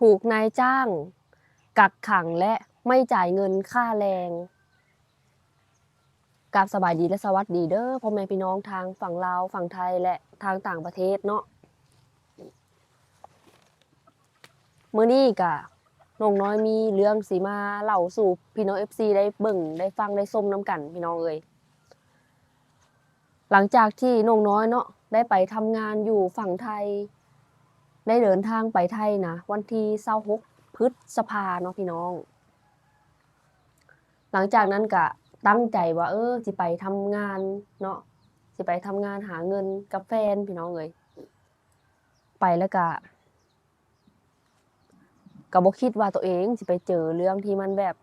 ຖືກນາຍຈ້າງກັກຂັງ ແລະ ໄມ່ຈ່າຍເງິນຄ່າແຮງ. ກາບສະບາຍດີ ແລະ ສະຫວັດດີເດີ ພໍ່ແມ່ພີ່ນ້ອງທາງຝັ່ງລາວ, ຝັ່ງໄທ ແລະ ທາງຕ່າງປະເທດເນາະ. ມື້ນີ້ກະນ້ອງນ້ອຍມີເລື່ອງຊິມາເລົ່າສູ່ພີ່ນ້ອງເອັຟຊີໄດ້ເບິ່ງໄດ້ຟັງໄດ້ຊົມນຳກັນ ພີ່ນ້ອງເອີຍ. ຫຼັງຈາກທີ່ນ້ອງນ້ອຍເນາະ ໄດ້ໄປທຳງານຢູ່ຝັ່ງໄທ, ໄດ້ເດີນທາງໄປໄທນະ ວັນທີຊາວຫົກ ພຶດສະພາເນາະ ພີ່ນ້ອງ. ຫຼັງຈາກນັ້ນກະຕັ້ງໃຈວ່າ ເອີ ຊິໄປທຳງານເນາະ, ຊິໄປທຳງານຫາເງິນກັບແຟນ ພີ່ນ້ອງເອີຍ. ໄປແລ້ວກະ ກໍບໍ່ຄິດວ່າໂຕເອງຊິໄປເຈີເລື່ອງທີ່ມັນແບບ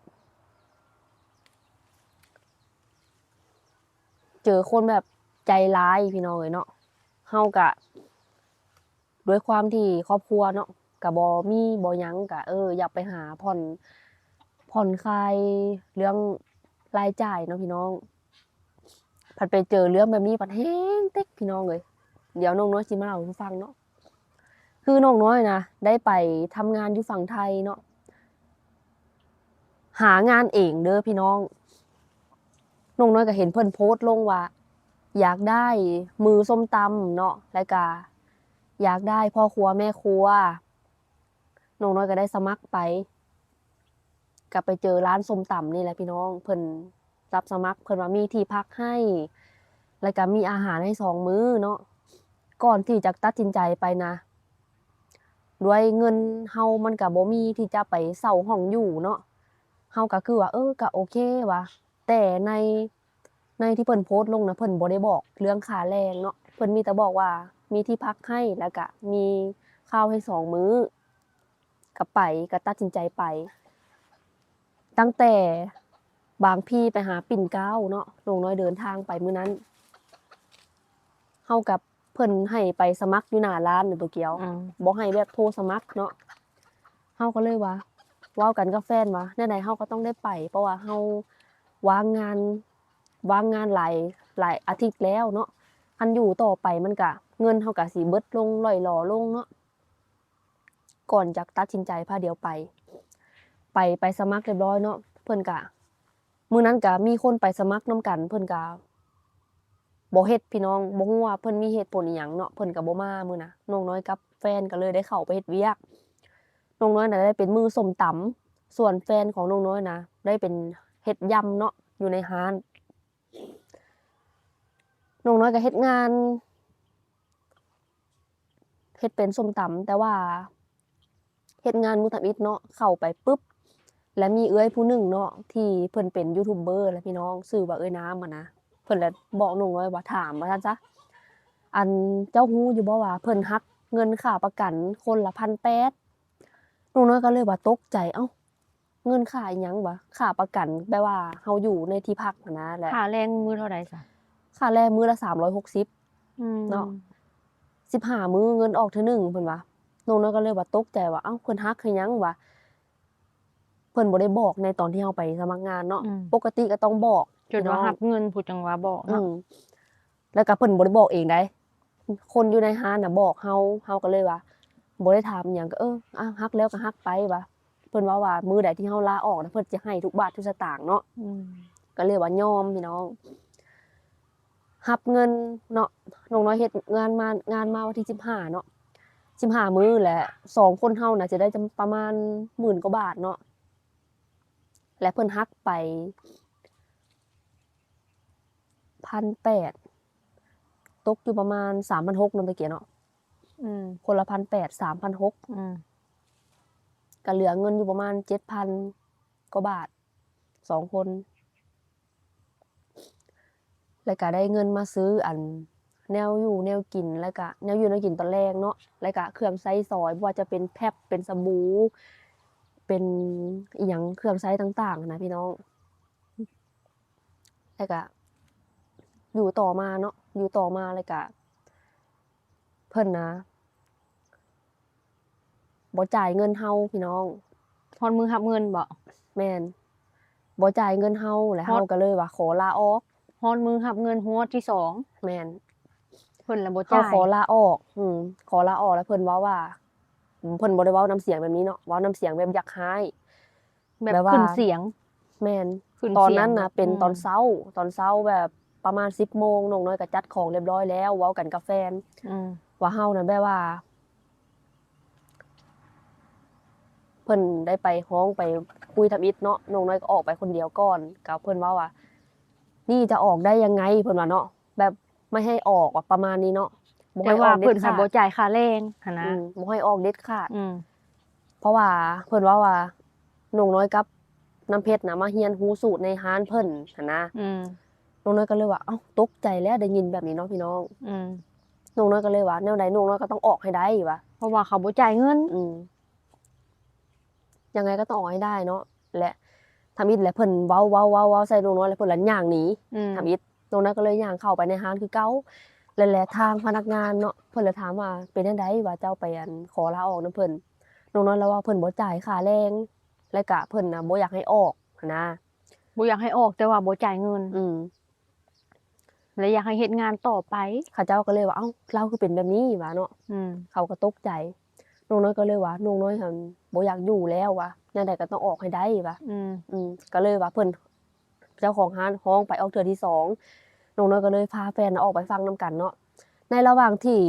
ເຈີຄົນແບບໃຈຮ້າຍ ພີ່ນ້ອງເອີຍເນາະ. ເຮົາກະ ດ້ວຍຄວາມທີ່ຄອບຄົວເນາະ ກະບໍ່ມີບໍ່ຫຍັງ ກະ ເອີ ຢາກໄປຫາຜ່ອນ ຜ່ອນຄາຍເລື່ອງລາຍຈ່າຍເນາະ ພີ່ນ້ອງ. ພັດໄປເຈີເລື່ອງແບບນີ້ ພັດແຮງເຕັກ ພີ່ນ້ອງເອີຍ. ດຽວນ້ອງນ້ອຍຊິມາເລົ່າສູ່ຟັງເນາະ. ຄືນ້ອງນ້ອຍນະ ໄດ້ໄປທຳງານຢູ່ຝັ່ງໄທເນາະ, ຫາງານເອງເດີພີ່ນ້ອງ. ນ້ອງນ້ອຍກໍເຫັນເພິ່ນໂພສລົງວ່າ ຢາກໄດ້ມືສົ້ມຕຳເນາະ ແລ້ວກະຢາກໄດ້ພໍ່ຄົວແມ່ຄົວ. ນ້ອງນ້ອຍກໍໄດ້ສະໝັກໄປ, ກໍໄປເຈີຮ້ານສົ້ມຕຳນີ້ແຫຼະພີ່ນ້ອງ. ເພິ່ນ ຮັບສະໝັກ ເພິ່ນວ່າມີທີ່ພັກໃຫ້ ແລ້ວກະມີອາຫານໃຫ້ສອງມື້ເນາະ. ກ່ອນທີ່ຈະຕັດສິນໃຈໄປນະ ດ້ວຍເງິນເຮົາມັນກະບໍ່ມີທີ່ຈະໄປເຊົ່າຫ້ອງຢູ່ເນາະ, ເຮົາກະຄືວ່າ ເອີ ກະໂອເຄວ່າ. ແຕ່ໃນ ໃນທີ່ເພິ່ນໂພສລົງນະ ເພິ່ນບໍ່ໄດ້ບອກເລື່ອງຄ່າແຮງເນາະ, ເພິ່ນມີແຕ່ບອກວ່າມີທີ່ພັກໃຫ້ ແລ້ວກະມີເຂົ້າໃຫ້ສອງມື້. ກໍໄປ ກໍຕັດສິນໃຈໄປ. ຕັ້ງແຕ່ບາງພີໄປຫາປິ່ນເກົ້າເນາະ, ນ້ອງນ້ອຍເດີນທາງໄປມື້ນັ້ນ ເຮົາກັບເພິ່ນໃຫ້ໄປສະໝັກຢູ່ໜ້າຮ້ານໂຕກຽວ, ອືມ ບໍ່ໃຫ້ແບບໂທສະໝັກເນາະ. ເຮົາກໍເລີຍວ່າ ເວົ້າກັນກັບແຟນວ່າ ແນວໃດເຮົາກໍຕ້ອງໄດ້ໄປ ເພາະວ່າເຮົາວາງງານ ວາງງານຫຼາຍ ຫຼາຍອາທິດແລ້ວເນາະ. ຄັນຢູ່ຕໍ່ໄປມັນກະ ເງິນເຮົາກະຊິເບິດລົງ ລ່ອຍຫຼໍ່ລົງເນາະ. ກ່ອນຈະຕັດສິນໃຈພາດຽວໄປ ໄປ ໄປສະໝັກຮຽບຮ້ອຍເນາະ. ເພິ່ນກະ ມື້ນັ້ນກະມີຄົນໄປສະໝັກນຳກັນ ເພິ່ນກະບໍ່ເຮັດພີ່ນ້ອງ, ບໍ່ຮູ້ວ່າເພິ່ນມີເຫດຜົນອີ່ຫຍັງເນາະ, ເພິ່ນກະບໍ່ມາມື້ນະ. ນ້ອງນ້ອຍກັບແຟນກໍເລີຍໄດ້ເຂົ້າໄປເຮັດວຽກ. ນ້ອງນ້ອຍນະໄດ້ເປັນມືສົ້ມຕຳ, ສ່ວນແຟນຂອງນ້ອງນ້ອຍນະໄດ້ເປັນເຮັດຢຳເນາະ ຢູ່ໃນຮ້ານ. ນ້ອງນ້ອຍກໍເຮັດງານ ເຮັດເປັນສົ້ມຕຳ, ແຕ່ວ່າເຮັດງານມື້ທຳອິດເນາະ ເຂົ້າໄປປຶບ ແລະ ມີເອື້ອຍຜູ້ໜຶ່ງເນາະ ທີ່ເພິ່ນເປັນຢູທູບເບີແຫຼະພີ່ນ້ອງ, ຊື່ວ່າເອື້ອຍນ້ຳຫັ້ນນະ. ເພິ່ນລະບອກນ້ອງນ້ອຍວ່າ ຖາມວ່າຊັ້ນຊະ ອັນ ເຈົ້າຮູ້ຢູ່ບໍ່ວ່າເພິ່ນຫັກເງິນຄ່າປະກັນຄົນລະພັນແປດ? ນ້ອງນ້ອຍກໍເລີຍວ່າຕົກໃຈ ເອົ້າ ເງິນຄ່າອີ່ຫຍັງວະ? ຄ່າປະກັນແບບວ່າເຮົາຢູ່ໃນທີ່ພັກຫັ້ນນະ ແລະ ຄ່າແຮງມື້ເທົ່າໃດຊະ? ຄ່າແຮງມື້ລະສາມຮ້ອຍຫົກສິບ ອືມ ເນາະ, ສິບຫ້າມື້ເງິນອອກເທື່ອໜຶ່ງ ເພິ່ນວ່າ. ນ້ອງນ້ອຍກໍເລີຍວ່າຕົກໃຈວ່າ ເອົ້າ ເພິ່ນຫັກເຮັດຫຍັງວະ? ເພິ່ນບໍ່ໄດ້ບອກໃນຕອນທີ່ເຮົາໄປສະໝັກງານເນາະ, ອືມ ປົກກະຕິກໍຕ້ອງບອກ ຈົນວ່າ ພີ່ນ້ອງ ຮັບເງິນພຸ້ນຈັ່ງວ່າບອກເນາະ. ອືມ ແລ້ວກໍເພິ່ນບໍ່ໄດ້ບອກເອງໃດ, ຄົນຢູ່ໃນຮ້ານນະບອກເຮົາ, ເຮົາກໍເລີຍວ່າບໍ່ໄດ້ຖາມອີ່ຫຍັງ, ກໍ ເອີ ອາ ຫັກແລ້ວກໍຫັກໄປວ່າ. ເພິ່ນເວົ້າວ່າມື້ໃດທີ່ເຮົາລາອອກນະ ເພິ່ນຈະໃຫ້ທຸກບາດທຸກສະຕາງເນາະ, ອືມ ກໍເລີຍວ່າຍອມພີ່ນ້ອງ. ຮັບເງິນເນາະ, ນ້ອງນ້ອຍເຮັດງານມາ ງານມາວັນທີສິບຫ້າເນາະ, ສິບຫ້າມື້ແຫຼະ ສອງຄົນເຮົານະຈະໄດ້ຈຳ ປະມານໝື່ນກວ່າບາດເນາະ. ແລະ ເພິ່ນຫັກໄປພັນແປດ ຕົກຢູ່ປະມານສາມພັນຫົກເນາະ ຕະກີ້ເນາະ, ອືມ ຄົນລະພັນແປດ ສາມພັນຫົກ ອືມ ກະເຫຼືອເງິນຢູ່ປະມານເຈັດພັນກວ່າບາດ ສອງຄົນ. ແລ້ວກະໄດ້ເງິນມາຊື້ ອັນ ແນວຢູ່ແນວກິນ ແລ້ວກະແນວຢູ່ແນວກິນຕອນແລງເນາະ, ແລ້ວກະເຄື່ອງໃຊ້ສອຍ ບໍ່ວ່າຈະເປັນແພັບ ເປັນສະບູ່ ເປັນອີ່ຫຍັງ ເຄື່ອງໃຊ້ຕ່າງໆ ນະພີ່ນ້ອງ. ແລ້ວກະຢູ່ຕໍ່ມາເນາະ, ຢູ່ຕໍ່ມາແລ້ວກະເພິ່ນນະ ບໍ່ຈ່າຍເງິນເຮົາພີ່ນ້ອງ. ຮອດມື້ຮັບເງິນບໍ? ແມ່ນ, ບໍ່ຈ່າຍເງິນເຮົາ ແລ້ວເຮົາກໍເລີຍວ່າຂໍລາອອກ. ຮອດມື້ຮັບເງິນງວດທີສອງ? ແມ່ນ, ເພິ່ນລະບໍ່ຈ່າຍ. ເຮົາຂໍລາອອກ, ອືມ ຂໍລາອອກ ແລ້ວເພິ່ນເວົ້າວ່າ ເພິ່ນບໍ່ໄດ້ເວົ້ານ້ຳສຽງແບບນີ້ເນາະ ເວົ້ານ້ຳສຽງແບບຢາກຮ້າຍ ແບບ ແບບວ່າ ຂຶ້ນສຽງ ແມ່ນ ຂຶ້ນສຽງ ຕອນນັ້ນນະ ແບບ ເປັນ ອືມ ຕອນເຊົ້າ ຕອນເຊົ້າແບບປະມານສິບໂມງ ນ້ອງນ້ອຍກໍຈັດຂອງຮຽບຮ້ອຍແລ້ວ ເວົ້າກັນກັບແຟນ ອືມ ວ່າເຮົານະແບບວ່າ ເພິ່ນໄດ້ໄປຮ້ອງໄປຄຸຍທຳອິດເນາະ ນ້ອງນ້ອຍກໍອອກໄປຄົນດຽວກ່ອນ ກໍເພິ່ນເວົ້າວ່າ ນີ້ຈະອອກໄດ້ຍັງໄງ ເພິ່ນວ່າເນາະ ແບບ ບໍ່ໃຫ້ອອກ ປະມານນີ້ເນາະ ບໍ່ໃຫ້ອອກເດັດຂາດ ແຕ່ວ່າເພິ່ນກໍບໍ່ຈ່າຍຄ່າແຮງຫັ້ນນະ ອືມ ບໍ່ໃຫ້ອອກເດັດຂາດ ອືມ ເພາະວ່າເພິ່ນເວົ້າວ່າ ນ້ອງນ້ອຍກັບນ້ຳເພັດນະ ມາຮຽນຮູ້ສູດໃນຮ້ານເພິ່ນຫັ້ນນະ ອືມ ນ້ອງນ້ອຍກໍເລີຍວ່າ ເອົ້າ ຕົກໃຈແລ້ວ ໄດ້ຍິນແບບນີ້ເນາະພີ່ນ້ອງ ອືມ ນ້ອງນ້ອຍກໍເລີຍວ່າ ແນວໃດນ້ອງນ້ອຍກໍຕ້ອງອອກໃຫ້ໄດ້ວ່າ ເພາະວ່າເຂົາບໍ່ຈ່າຍເງິນ ອືມ ຍັງໄງກໍຕ້ອງອອກໃຫ້ໄດ້ເນາະ ແລະ ທຳອິດແຫຼະ ເພິ່ນເວົ້າ ເວົ້າ ເວົ້າ ເວົ້າໃສ່ນ້ອງນ້ອຍ ແລ້ວເພິ່ນລະຍ່າງໜີ ອືມ ທຳອິດ ນ້ອງນ້ອຍກໍເລີຍຍ່າງເຂົ້າໄປໃນຮ້ານຄືເກົ່າ ແລະ ແລະ ທາງພະນັກງານເນາະ ເພິ່ນລະຖາມວ່າ ເປັນຈັ່ງໃດວ່າເຈົ້າໄປ ອັນ ຂໍລາອອກນຳເພິ່ນ ນ້ອງນ້ອຍລະວ່າ ເພິ່ນບໍ່ຈ່າຍຄ່າແຮງ ແລະກະເພິ່ນນະບໍ່ຢາກໃຫ້ອອກຫັ້ນນະ ບໍ່ຢາກໃຫ້ອອກ ແຕ່ວ່າບໍ່ຈ່າຍເງິນ ອືມ ແລະຢາກໃຫ້ເຮັດງານຕໍ່ໄປ ເຂົາເຈົ້າກໍເລີຍວ່າ ເອົ້າ ລາວຄືເປັນແບບນີ້ວ່າເນາະ ອືມ ເຂົາກໍຕົກໃຈ ນ້ອງນ້ອຍກໍເລີຍວ່າ ນ້ອງນ້ອຍຫັ້ນບໍ່ຢາກຢູ່ແລ້ວວ່າ ແນວໃດກໍຕ້ອງອອກໃຫ້ໄດ້ວ່າ ອືມ ອືມ ກໍເລີຍວ່າເພິ່ນ ເຈົ້າຂອງຮ້ານຮ້ອງໄປອອກເທື່ອທີສອງ ນ້ອງນ້ອຍກໍເລີຍພາແຟນອອກໄປຟັງນຳກັນເນາະ ໃນລະຫວ່າງທີ່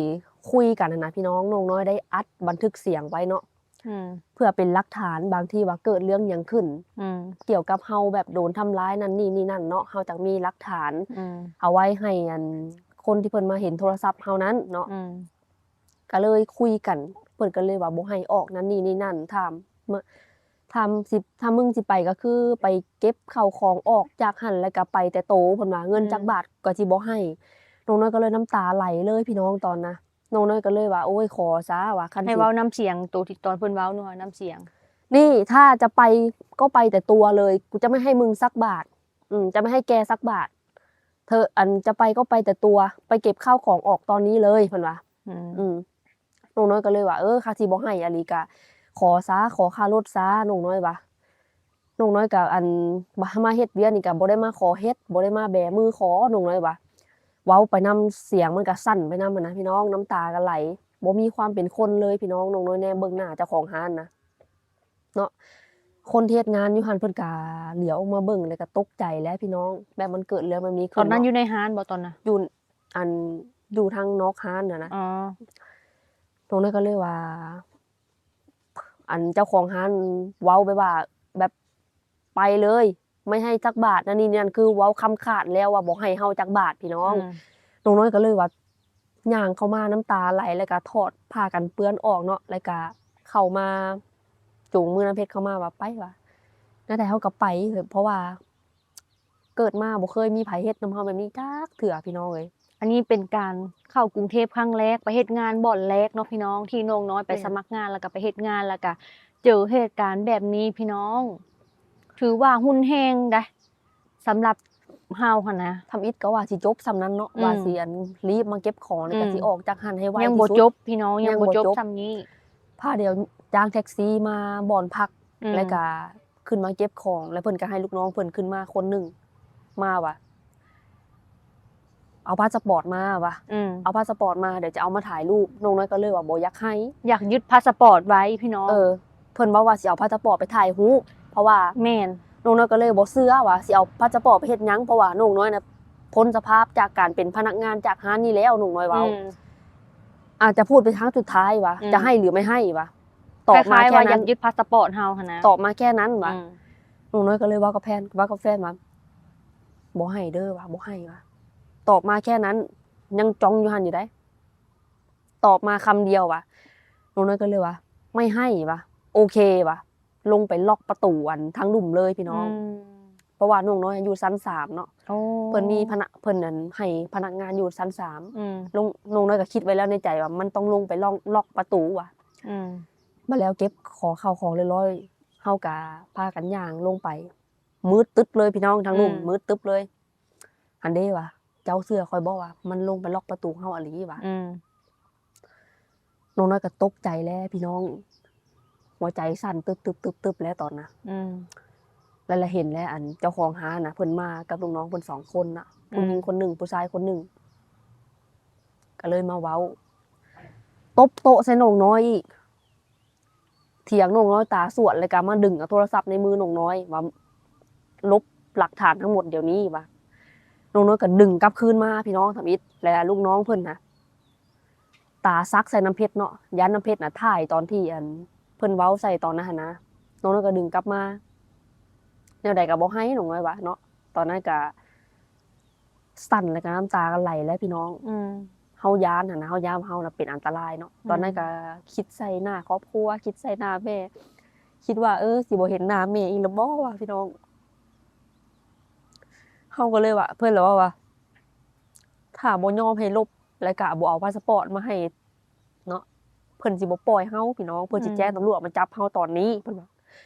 ຄຸຍກັນຫັ້ນນະພີ່ນ້ອງ ນ້ອງນ້ອຍໄດ້ອັດບັນທຶກສຽງໄວ້ເນາະ ອືມ ເພື່ອເປັນຫຼັກຖານ ບາງທີວ່າເກີດເລື່ອງຫຍັງຂຶ້ນ ອືມ ກ່ຽວກັບເຮົາແບບໂດນທຳລາຍນັ້ນນີ້ນີ້ນັ້ນເນາະ ເຮົາຈະມີຫຼັກຖານ ອືມ ເອົາໄວ້ໃຫ້ ອັນ ຄົນທີ່ເພິ່ນມາເຫັນໂທລະສັບເຮົານັ້ນເນາະ ອືມ ກໍເລີຍຄຸຍກັນ ເພິ່ນກໍເລີຍວ່າບໍ່ໃຫ້ອອກນັ້ນນີ້ນີ້ນັ້ນ ຖ້າ ຖ້າຊິ ຖ້າມຶງຊິໄປກໍຄືໄປເກັບເຂົ້າຂອງອອກຈາກຫັ້ນ ແລ້ວກໍໄປແຕ່ໂຕ ເພິ່ນວ່າເງິນ ອືມ ຈັກບາດກໍຊິບໍ່ໃຫ້ ນ້ອງນ້ອຍກໍເລີຍນ້ຳຕາໄຫຼເລີຍພີ່ນ້ອງຕອນນະ ນ້ອງນ້ອຍກໍເລີຍວ່າ ໂອ້ຍ ຂໍຊະວ່າ ຄັນ ໃຫ້ ຊິ ເວົ້ານ້ຳສຽງໂຕທີ່ຕອນເພິ່ນເວົ້າເນາະ ນ້ຳສຽງ ນີ້ ຖ້າຈະໄປກໍໄປແຕ່ຕົວເລີຍ ກູຈະໄມ່ໃຫ້ມຶງສັກບາດ ອືມ ຈະໄມ່ໃຫ້ແກສັກບາດ ເທີ ອັນ ຈະໄປກໍໄປແຕ່ຕົວ ໄປເກັບເຂົ້າຂອງອອກຕອນນີ້ເລີຍ ເພິ່ນວ່າ ອືມ ອືມ ນ້ອງນ້ອຍກໍເລີຍວ່າ ເອີ ຄັນຊິບໍ່ໃຫ້ອີ່ຫຼີກະ ຂໍຊະ ຂໍຄ່າລົດຊະ ນ້ອງນ້ອຍວ່າ ນ້ອງນ້ອຍກໍ ອັນ ມາເຮັດວຽກນີ້ກໍບໍ່ໄດ້ມາຂໍເຮັດ ບໍ່ໄດ້ມາແບມືຂໍ ນ້ອງນ້ອຍວ່າ ເວົ້າໄປນຳ ສຽງມັນກໍສັ່ນໄປນຳຫັ້ນນະພີ່ນ້ອງ ນ້ຳຕາກໍໄຫຼ ບໍ່ມີຄວາມເປັນຄົນເລີຍພີ່ນ້ອງ ນ້ອງນ້ອຍແນມເບິ່ງໜ້າເຈົ້າຂອງຮ້ານນະ ເນາະ ຄົນທີ່ເຮັດງານຢູ່ຫັ້ນເພິ່ນກະຫຼຽວອອກມາເບິ່ງ ແລ້ວກະຕົກໃຈແຫຼະພີ່ນ້ອງ ແບບມັນເກີດເລື່ອງແບບນີ້ຂຶ້ນເນາະ ຕອນນັ້ນຢູ່ໃນຮ້ານບໍ່ຕອນນະ? ຢູ່ ອັນ ຢູ່ທາງນອກຮ້ານຫັ້ນນະ ອໍ ນ້ອງນ້ອຍກໍເລີຍວ່າ ອັນ ເຈົ້າຂອງຮ້ານເວົ້າແບບວ່າ ແບບ ໄປເລີຍ ໄມ່ໃຫ້ຈັກບາດ ນັ້ນນີ້ນັ້ນ ຄືເວົ້າຄຳຂາດແລ້ວວ່າບໍ່ໃຫ້ເຮົາຈັກບາດພີ່ນ້ອງ ອືມ ນ້ອງນ້ອຍກໍເລີຍວ່າ ຍ່າງເຂົ້າມານ້ຳຕາໄຫຼ ແລ້ວກະຖອດຜ້າກັນເປື້ອນອອກເນາະ ແລ້ວກະເຂົ້າມາ ຈູງມືນ້ຳເພັດເຂົ້າມາວ່າ ໄປວ່າ ແນວໃດເຮົາກໍໄປ ເພາະວ່າເກີດມາບໍ່ເຄີຍມີໃຜເຮັດນຳເຮົາແບບນີ້ຈັກເທື່ອພີ່ນ້ອງເອີຍ ອັນນີ້ເປັນການເຂົ້າກຸງເທບຄັ້ງແລກ ໄປເຮັດງານບ່ອນແລກເນາະພີ່ນ້ອງ ທີ່ນ້ອງນ້ອຍໄປ ແມ່ນ ສະໝັກງານ ແລ້ວກໍໄປເຮັດງານ ແລ້ວກໍເຈີເຫດການແບບນີ້ພີ່ນ້ອງ ຖືວ່າຮຸນແຮງໃດ໋ ສຳລັບເຮົາຫັ້ນນະ ທຳອິດກໍວ່າຊິຈົບສ່ຳນັ້ນເນາະ ອືມ ວ່າຊິ ອັນ ລີບມາເກັບຂອງ ແລ້ວກໍ ອືມ ຊິອອກຈາກຫັ້ນໃຫ້ໄວທີ່ສຸດ ຍັງບໍ່ຈົບພີ່ນ້ອງ ຍັງບໍ່ຈົບ ຍັງບໍ່ຈົບສ່ຳນີ້ ພາດຽວຈ້າງແທັກຊີມາບ່ອນພັກ ອືມ ແລ້ວກໍຂຶ້ນມາເກັບຂອງ ແລ້ວເພິ່ນກໍໃຫ້ລູກນ້ອງເພິ່ນຂຶ້ນມາຄົນໜຶ່ງ ມາວ່າ ເອົາພາສະປອດມາວ່າ ອືມ ເອົາພາສະປອດມາ ດຽວຈະເອົາມາຖ່າຍຮູບ ນ້ອງນ້ອຍກໍເລີຍວ່າບໍ່ຢາກໃຫ້ ຢາກຍຶດພາສະປອດໄວ້ພີ່ນ້ອງ ເອີ ເພິ່ນເວົ້າວ່າຊິເອົາພາສະປອດໄປຖ່າຍຮູບ ເພາະວ່າ ແມ່ນ ນ້ອງນ້ອຍກໍເລີຍບໍ່ເຊື່ອວ່າຊິເອົາພາສະປອດໄປເຮັດຫຍັງ ເພາະວ່ານ້ອງນ້ອຍນະ ພົ້ນສະພາບຈາກການເປັນພະນັກງານຈາກຮ້ານນີ້ແລ້ວ ນ້ອງນ້ອຍເວົ້າ ອືມ ອາດຈະພູດເປັນຄັ້ງສຸດທ້າຍວ່າ ອືມ ຈະໃຫ້ຫຼືໄມ່ໃຫ້ວ່າ ຕອບມາແຄ່ນັ້ນ ຄ້າຍໆວ່າຢາກຍຶດພາສະປອດເຮົາຫັ້ນນະ ຕອບມາແຄ່ນັ້ນວ່າ ອືມ ນ້ອງນ້ອຍກໍເລີຍເວົ້າກັບແຟນ ເວົ້າກັບແຟນວ່າ ບໍ່ໃຫ້ເດີວ່າ ບໍ່ໃຫ້ວ່າ ຕອບມາແຄ່ນັ້ນ ຍັງຈ້ອງຢູ່ຫັ້ນຢູ່ໃດ໋ ຕອບມາຄຳດຽວວ່າ ນ້ອງນ້ອຍກໍເລີຍວ່າ ໄມ່ໃຫ້ວ່າ ໂອເຄວ່າ ລົງໄປລັອກປະຕູ ອັນ ທາງລຸ່ມເລີຍພີ່ນ້ອງ ອືມ ເພາະວ່ານ້ອງນ້ອຍຢູ່ຊັ້ນສາມເນາະ ໂອ້ ເພິ່ນມີພະນັກ ເພິ່ນ ອັນ ໃຫ້ພະນັກງານຢູ່ຊັ້ນສາມ ອືມ ລົງ ນ້ອງນ້ອຍກໍຄິດໄວ້ແລ້ວໃນໃຈວ່າ ມັນຕ້ອງລົງໄປລັອກ ລັອກປະຕູວ່າ ອືມ ບາດແລ້ວເກັບຂອງເຂົ້າຂອງຮຽບຮ້ອຍ ເຮົາກໍພາກັນຍ່າງລົງໄປ ມືດຕຶບເລີຍພີ່ນ້ອງ ທາງລຸ່ມ ອືມ ມືດຕຶບເລີຍ ຫັ້ນເດ້ວ່າ ເຈົ້າເຊື່ອຂ້ອຍບໍ່ວ່າ ມັນລົງໄປລັອກປະຕູເຮົາອີ່ຫຼີວ່າ ອືມ ນ້ອງນ້ອຍກໍຕົກໃຈແລ້ວພີ່ນ້ອງ ຫົວໃຈສັ່ນຕຶບໆໆໆແລ້ວຕອນນະ ອືມ ແລ້ວລະເຫັນແລ້ວ ອັນ ເຈົ້າຂອງຮ້ານນະ ເພິ່ນມາກັບລູກນ້ອງເພິ່ນສອງຄົນນະ ອືມ ຜູ້ຍິງຄົນໜຶ່ງ ຜູ້ຊາຍຄົນໜຶ່ງ ກໍເລີຍມາເວົ້າ ຕົບໂຕະໃສ່ນ້ອງນ້ອຍອີກ ຖຽງນ້ອງນ້ອຍຕາສວດ ແລ້ວກໍມາດຶງເອົາໂທລະສັບໃນມືນ້ອງນ້ອຍວ່າ ລົບຫຼັກຖານທັງໝົດດຽວນີ້ວ່າ. ນ້ອງນ້ອຍກໍດຶງກັບຄືນມາພີ່ນ້ອງ ທຳອິດ ແລະລູກນ້ອງເພິ່ນນະ ຕາສັກໃສ່ນ້ຳເພັດເນາະ ຢ້ານນ້ຳເພັດນະຖ່າຍຕອນທີ່ ອັນ ເພິ່ນເວົ້າໃສ່ຕອນນັ້ນຫັ້ນນະ. ນ້ອງນ້ອຍກໍດຶງກັບມາ ແນວໃດກໍບໍ່ໃຫ້ ນ້ອງນ້ອຍວ່າເນາະ. ຕອນນັ້ນກໍສັ່ນ ແລ້ວກໍນ້ຳຕາກໍໄຫຼແລ້ວພີ່ນ້ອງ. ອືມ ເຮົາຢ້ານຫັ້ນນະ ເຮົາຢ້ານວ່າເຮົານະເປັນອັນຕະລາຍເນາະ. ອືມ ຕອນນັ້ນກໍຄິດໃສ່ໜ້າຄອບຄົວ ຄິດໃສ່ໜ້າແມ່ ຄິດວ່າ ເອີ ຊິບໍ່ເຫັນໜ້າແມ່ອີກແລ້ວບໍ່ວະພີ່ນ້ອງ. ເຮົາກໍເລີຍວ່າ ເພິ່ນລະເວົ້າວ່າ ຖ້າບໍ່ຍອມໃຫ້ລົບ ແລ້ວກະບໍ່ເອົາພາສະປອດມາໃຫ້ເນາະ ເພິ່ນຊິບໍ່ປ່ອຍເຮົາພີ່ນ້ອງ ເພິ່ນຊິແຈ້ງ ອືມ ຕຳຫຼວດມາຈັບເຮົາຕອນນີ້ ເພິ່ນວ່າ.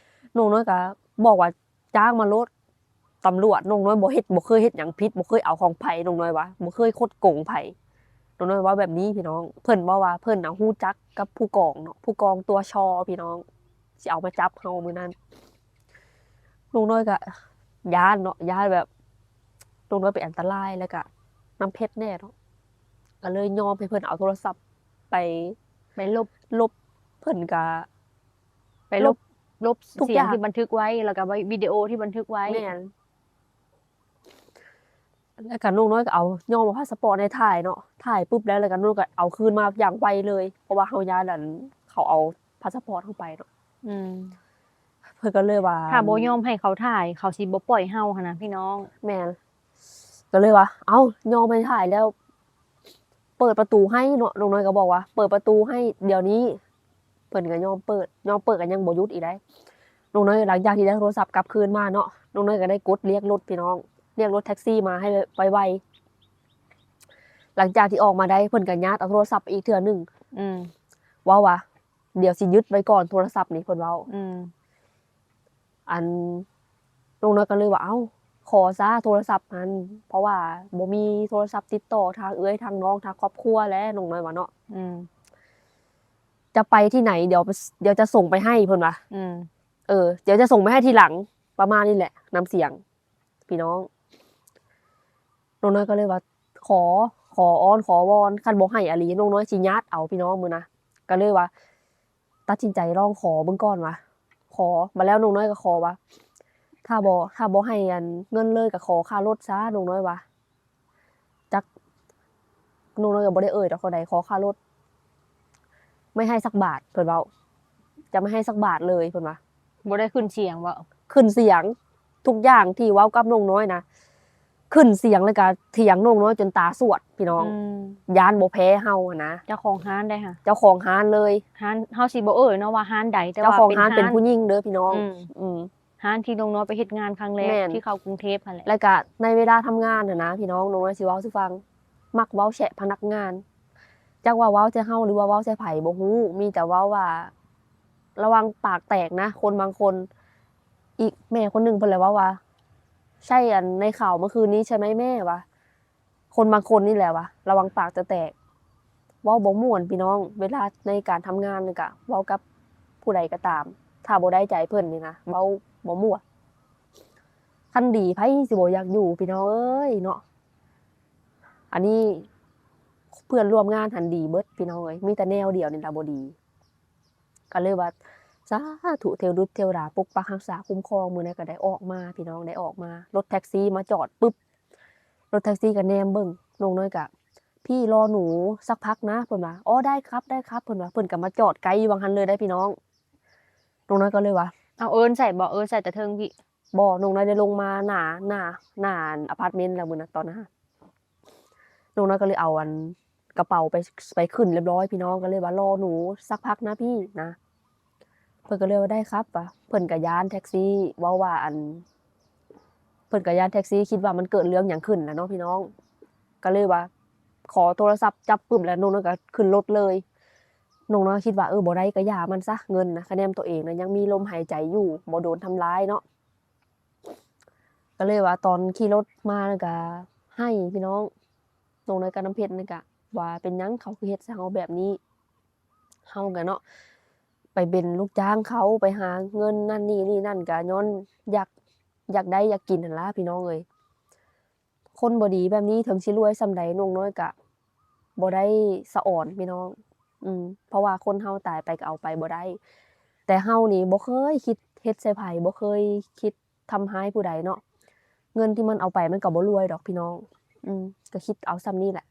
ນ້ອງນ້ອຍກະບອກວ່າ ຈ້າງມາໂລດ ຕຳຫຼວດ ນ້ອງນ້ອຍບໍ່ເຮັດ ບໍ່ເຄີຍເຮັດຫຍັງຜິດ ບໍ່ເຄີຍເອົາຂອງໃຜ ນ້ອງນ້ອຍວ່າ ບໍ່ເຄີຍຄົດໂກງໃຜ. ນ້ອງນ້ອຍເວົ້າແບບນີ້ພີ່ນ້ອງ. ເພິ່ນເວົ້າວ່າເພິ່ນນະຮູ້ຈັກກັບຜູ້ກອງເນາະ ຜູ້ກອງຕົວຊໍພີ່ນ້ອງ ຊິເອົາມາຈັບເຮົາມື້ນັ້ນ. ນ້ອງນ້ອຍກະຢ້ານເນາະ ຢ້ານແບບນ້ອງນ້ອຍເປັນອັນຕະລາຍ ແລ້ວກະນ້ຳເພັດແດ່ເນາະ ກະເລີຍຍອມໃຫ້ເພິ່ນເອົາໂທລະສັບໄປ ໄປລົບ ລົບ ເພິ່ນກະ ໄປລົບ ລົບ ລົບ ທຸກ ສຽງ ຢ່າງ ທີ່ບັນທຶກໄວ້ ແລ້ວກະໄວ້ ວິດີໂອທີ່ບັນທຶກໄວ້. ແມ່ນ ແລ້ວກະນ້ອງນ້ອຍກະເອົາ ຍອມເອົາພາສະປອດໃຫ້ຖ່າຍເນາະ ຖ່າຍປຶບແລ້ວ ແລ້ວກະນ້ອງນ້ອຍກະເອົາຄືນມາຢ່າງໄວເລີຍ ເພາະວ່າເຮົາຢ້ານ ອັນ ເຂົາເອົາພາສະປອດເຮົາໄປເນາະ. ອືມ ເພິ່ນກໍເລີຍວ່າ ຖ້າບໍ່ຍອມໃຫ້ເຂົາຖ່າຍ ເຂົາຊິບໍ່ປ່ອຍເຮົາຫັ້ນນະພີ່ນ້ອງ. ແມ່ນ ກໍເລີຍວ່າ ເອົ້າ ຍອມໃຫ້ຖ່າຍແລ້ວ ເປີດປະຕູໃຫ້ເນາະ ນ້ອງນ້ອຍກໍບອກວ່າ ເປີດປະຕູໃຫ້ດຽວນີ້. ເພິ່ນກໍຍອມເປີດ ຍອມເປີດກໍຍັງບໍ່ຢຸດອີກໃດ໋ ນ້ອງນ້ອຍ. ຫຼັງຈາກທີ່ໄດ້ໂທລະສັບກັບຄືນມາເນາະ ນ້ອງນ້ອຍກໍໄດ້ກົດລຽກລົດພີ່ນ້ອງ ລຽກລົດແທັກຊີມາໃຫ້ໄວໆ. ຫຼັງຈາກທີ່ອອກມາໄດ້ ເພິ່ນກໍຍາດເອົາໂທລະສັບໄປອີກເທື່ອໜຶ່ງ ອືມ ເວົ້າວ່າ ດຽວຊິຍຶດໄວ້ກ່ອນໂທລະສັບນີ້ ເພິ່ນເວົ້າ. ອືມ ອັນ ນ້ອງນ້ອຍກໍເລີຍວ່າ ເອົ້າ ຂໍຊະໂທລະສັບຫັ້ນ ເພາະວ່າບໍ່ມີໂທລະສັບຕິດຕໍ່ທາງເອື້ອຍທາງນ້ອງທາງຄອບຄົວແຫຼະ ນ້ອງນ້ອຍວ່າເນາະ. ອືມ ຈະໄປທີ່ໃຫນ ດຽວ ດຽວຈະສົ່ງໄປໃຫ້ ເພິ່ນວ່າ. ອືມ ເອີ ດຽວຈະສົ່ງໄປໃຫ້ທີຫຼັງ ປະມານນີ້ແຫຼະ ນ້ຳສຽງພີ່ນ້ອງ. ນ້ອງນ້ອຍກໍເລີຍວ່າ ຂໍ ຂໍອ້ອນຂໍວອນ ຄັນບໍ່ໃຫ້ອີ່ຫຼີ ນ້ອງນ້ອຍຊິຍາດເອົາພີ່ນ້ອງມື້ນະ. ກໍເລີຍວ່າ ຕັດສິນໃຈລອງຂໍເບິ່ງກ່ອນວ່າ ຂໍ ບາດແລ້ວນ້ອງນ້ອຍກໍຂໍວ່າ ຖ້າບໍ່ ຖ້າບໍ່ໃຫ້ ອັນ ເງິນເລີຍກໍຂໍຄ່າລົດຊະ ນ້ອງນ້ອຍວ່າ. ຈັກ ນ້ອງນ້ອຍກໍບໍ່ໄດ້ເອີ່ຍດອກເທົ່າໃດ ຂໍຄ່າລົດ ໄມ່ໃຫ້ສັກບາດ ເພິ່ນເວົ້າ ຈະໄມ່ໃຫ້ສັກບາດເລີຍ ເພິ່ນວ່າ. ບໍ່ໄດ້ຂຶ້ນສຽງບໍ່? ຂຶ້ນສຽງ ທຸກຢ່າງທີ່ເວົ້າກັບນ້ອງນ້ອຍນະ ຂຶ້ນສຽງ ແລ້ວກໍຖຽງນ້ອງນ້ອຍຈົນຕາສວດພີ່ນ້ອງ. ອືມ ຢ້ານບໍ່ແພ້ເຮົາຫັ້ນນະ. ເຈົ້າຂອງຮ້ານໃດຫະ? ເຈົ້າຂອງຮ້ານເລີຍ. ຮ້ານ ເຮົາຊິບໍ່ເອີ່ຍເນາະວ່າຮ້ານໃດ ແຕ່ວ່າເຈົ້າຂອງຮ້ານເປັນຜູ້ຍິງເດີພີ່ນ້ອງ. ອືມ ອືມ ຮ້ານທີ່ນ້ອງນ້ອຍໄປເຮັດງານຄັ້ງແລກ ແມ່ນ ທີ່ເຂົ້າກຸງເທບຫັ້ນແຫຼະ. ແລ້ວກະໃນເວລາທຳງານຫັ້ນນະພີ່ນ້ອງ ນ້ອງນ້ອຍຊິເວົ້າສູ່ຟັງ ມັກເວົ້າແຊະພະນັກງານ ຈັກວ່າເວົ້າແຊະເຮົາ ຫຼືວ່າເວົ້າແຊະໃຜບໍ່ຮູ້ ມີແຕ່ເວົ້າວ່າ ລະວັງປາກແຕກນະ ຄົນບາງຄົນ. ອີກແມ່ຄົນໜຶ່ງເພິ່ນລະເວົ້າວ່າ ໃຊ່ ອັນ ໃນຂ່າວເມື່ອຄືນນີ້ໃຊ່ໄໝແມ່ ວ່າ ຄົນບາງຄົນນີ້ແຫຼະວ່າ ລະວັງປາກຈະແຕກ ເວົ້າບໍ່ມ່ວນພີ່ນ້ອງ. ເວລາໃນການທຳງານນີ້ກະເວົ້າກັບຜູ້ໃດກໍຕາມ ຖ້າບໍ່ໄດ້ໃຈເພິ່ນນີ້ນະ ເວົ້າບໍ່ມ່ວນ. ຄັນດີໃຜຊິບໍ່ຢາກຢູ່ພີ່ນ້ອງເອີຍເນາະ. ອັນນີ້ເພື່ອນຮ່ວມງານຫັ້ນດີເບິດພີ່ນ້ອງເອີຍ ມີແຕ່ແນວດຽວນີ້ລະບໍ່ດີ. ກໍເລີຍວ່າ ສາທຸ ເທວດຸດເທວດາປົກປັກຮັກສາຄຸ້ມຄອງ ມື້ໃດກໍໄດ້ອອກມາພີ່ນ້ອງ ໄດ້ອອກມາ. ລົດແທັກຊີມາຈອດປຶບ ລົດແທັກຊີກໍແນມເບິ່ງ ນ້ອງນ້ອຍກໍ ພີ່ ລໍໜູສັກພັກນະ ເພິ່ນວ່າ. ອໍ ໄດ້ຄັບ ໄດ້ຄັບ ເພິ່ນວ່າ. ເພິ່ນກໍມາຈອດໃກ້ຢູ່ຫວ່າງຫັ້ນເລີຍໄດ໋ພີ່ນ້ອງ. ນ້ອງນ້ອຍກໍເລີຍວ່າ ເອົາເອີ້ນໃສ່ບໍ່? ເອີ້ນໃສ່ແຕ່ເທິງພີ້. ບໍ່ ນ້ອງນ້ອຍໄດ້ລົງມາໜ້າ ໜ້າ ໜ້າອາພາດເມັນແລ້ວມື້ນັ້ນ ຕອນນັ້ນ ນ້ອງນ້ອຍກໍເລີຍເອົາ ອັນ ກະເປົາໄປ ໄປຂຶ້ນຮຽບຮ້ອຍພີ່ນ້ອງ ກໍເລີຍວ່າ ລໍໜູສັກພັກນະພີ່ນະ. ເພິ່ນກໍເລີຍວ່າ ໄດ້ຄັບ ວ່າ ເພິ່ນກໍຢ້ານແທັກຊີ ເວົ້າວ່າ ອັນ ເພິ່ນກໍຢ້ານແທັກຊີ ຄິດວ່າມັນເກີດເລື່ອງຫຍັງຂຶ້ນແຫຼະເນາະພີ່ນ້ອງ. ກໍເລີຍວ່າ ຂໍໂທລະສັບຈັບປຶບ ແລ້ວນ້ອງນ້ອຍກໍຂຶ້ນລົດເລີຍ. ນ້ອງນ້ອຍຄິດວ່າ ເອີ ບໍ່ໄດ້ກໍຢ່າມັນຊະ ເງິນນະ ຄະແນນໂຕເອງນະ ຍັງມີລົມຫາຍໃຈຢູ່ ບໍ່ໂດນທຳລາຍເນາະ. ກໍເລີຍວ່າຕອນຂີ່ລົດມານັ້ນກະໄຫ້ພີ່ນ້ອງ ນ້ອງນ້ອຍກັບນ້ຳເພັດນີ້ກະວ່າ ເປັນຫຍັງເຂົາຄືເຮັດໃສ່ເຮົາແບບນີ້? ເຮົາກະເນາະ ໄປເປັນລູກຈ້າງເຂົາ ໄປຫາເງິນນັ້ນນີ້ ນີ້ນັ້ນ ກະຍ້ອນຢາກ ຢາກໄດ້ຢາກກິນຫັ້ນລະພີ່ນ້ອງເອີຍ. ຄົນບໍ່ດີແບບນີ້ ເຖິງຊິລວຍສ່ຳໃດ ນ້ອງນ້ອຍກະບໍ່ໄດ້ສະອອນພີ່ນ້ອງ. ອືມ ເພາະວ່າຄົນເຮົາຕາຍໄປກະເອົາໄປບໍ່ໄດ້. ແຕ່ເຮົານີ້ບໍ່ເຄີຍຄິດເຮັດໃສ່ໃຜ ບໍ່ເຄີຍຄິດທຳຮ້າຍຜູ້ໃດເນາະ. ເງິນທີ່ມັນເອົາໄປມັນກໍບໍ່ລວຍດອກພີ່ນ້ອງ. ອືມ ກໍຄິດເອົາສ່ຳນີ້ແຫຼະ.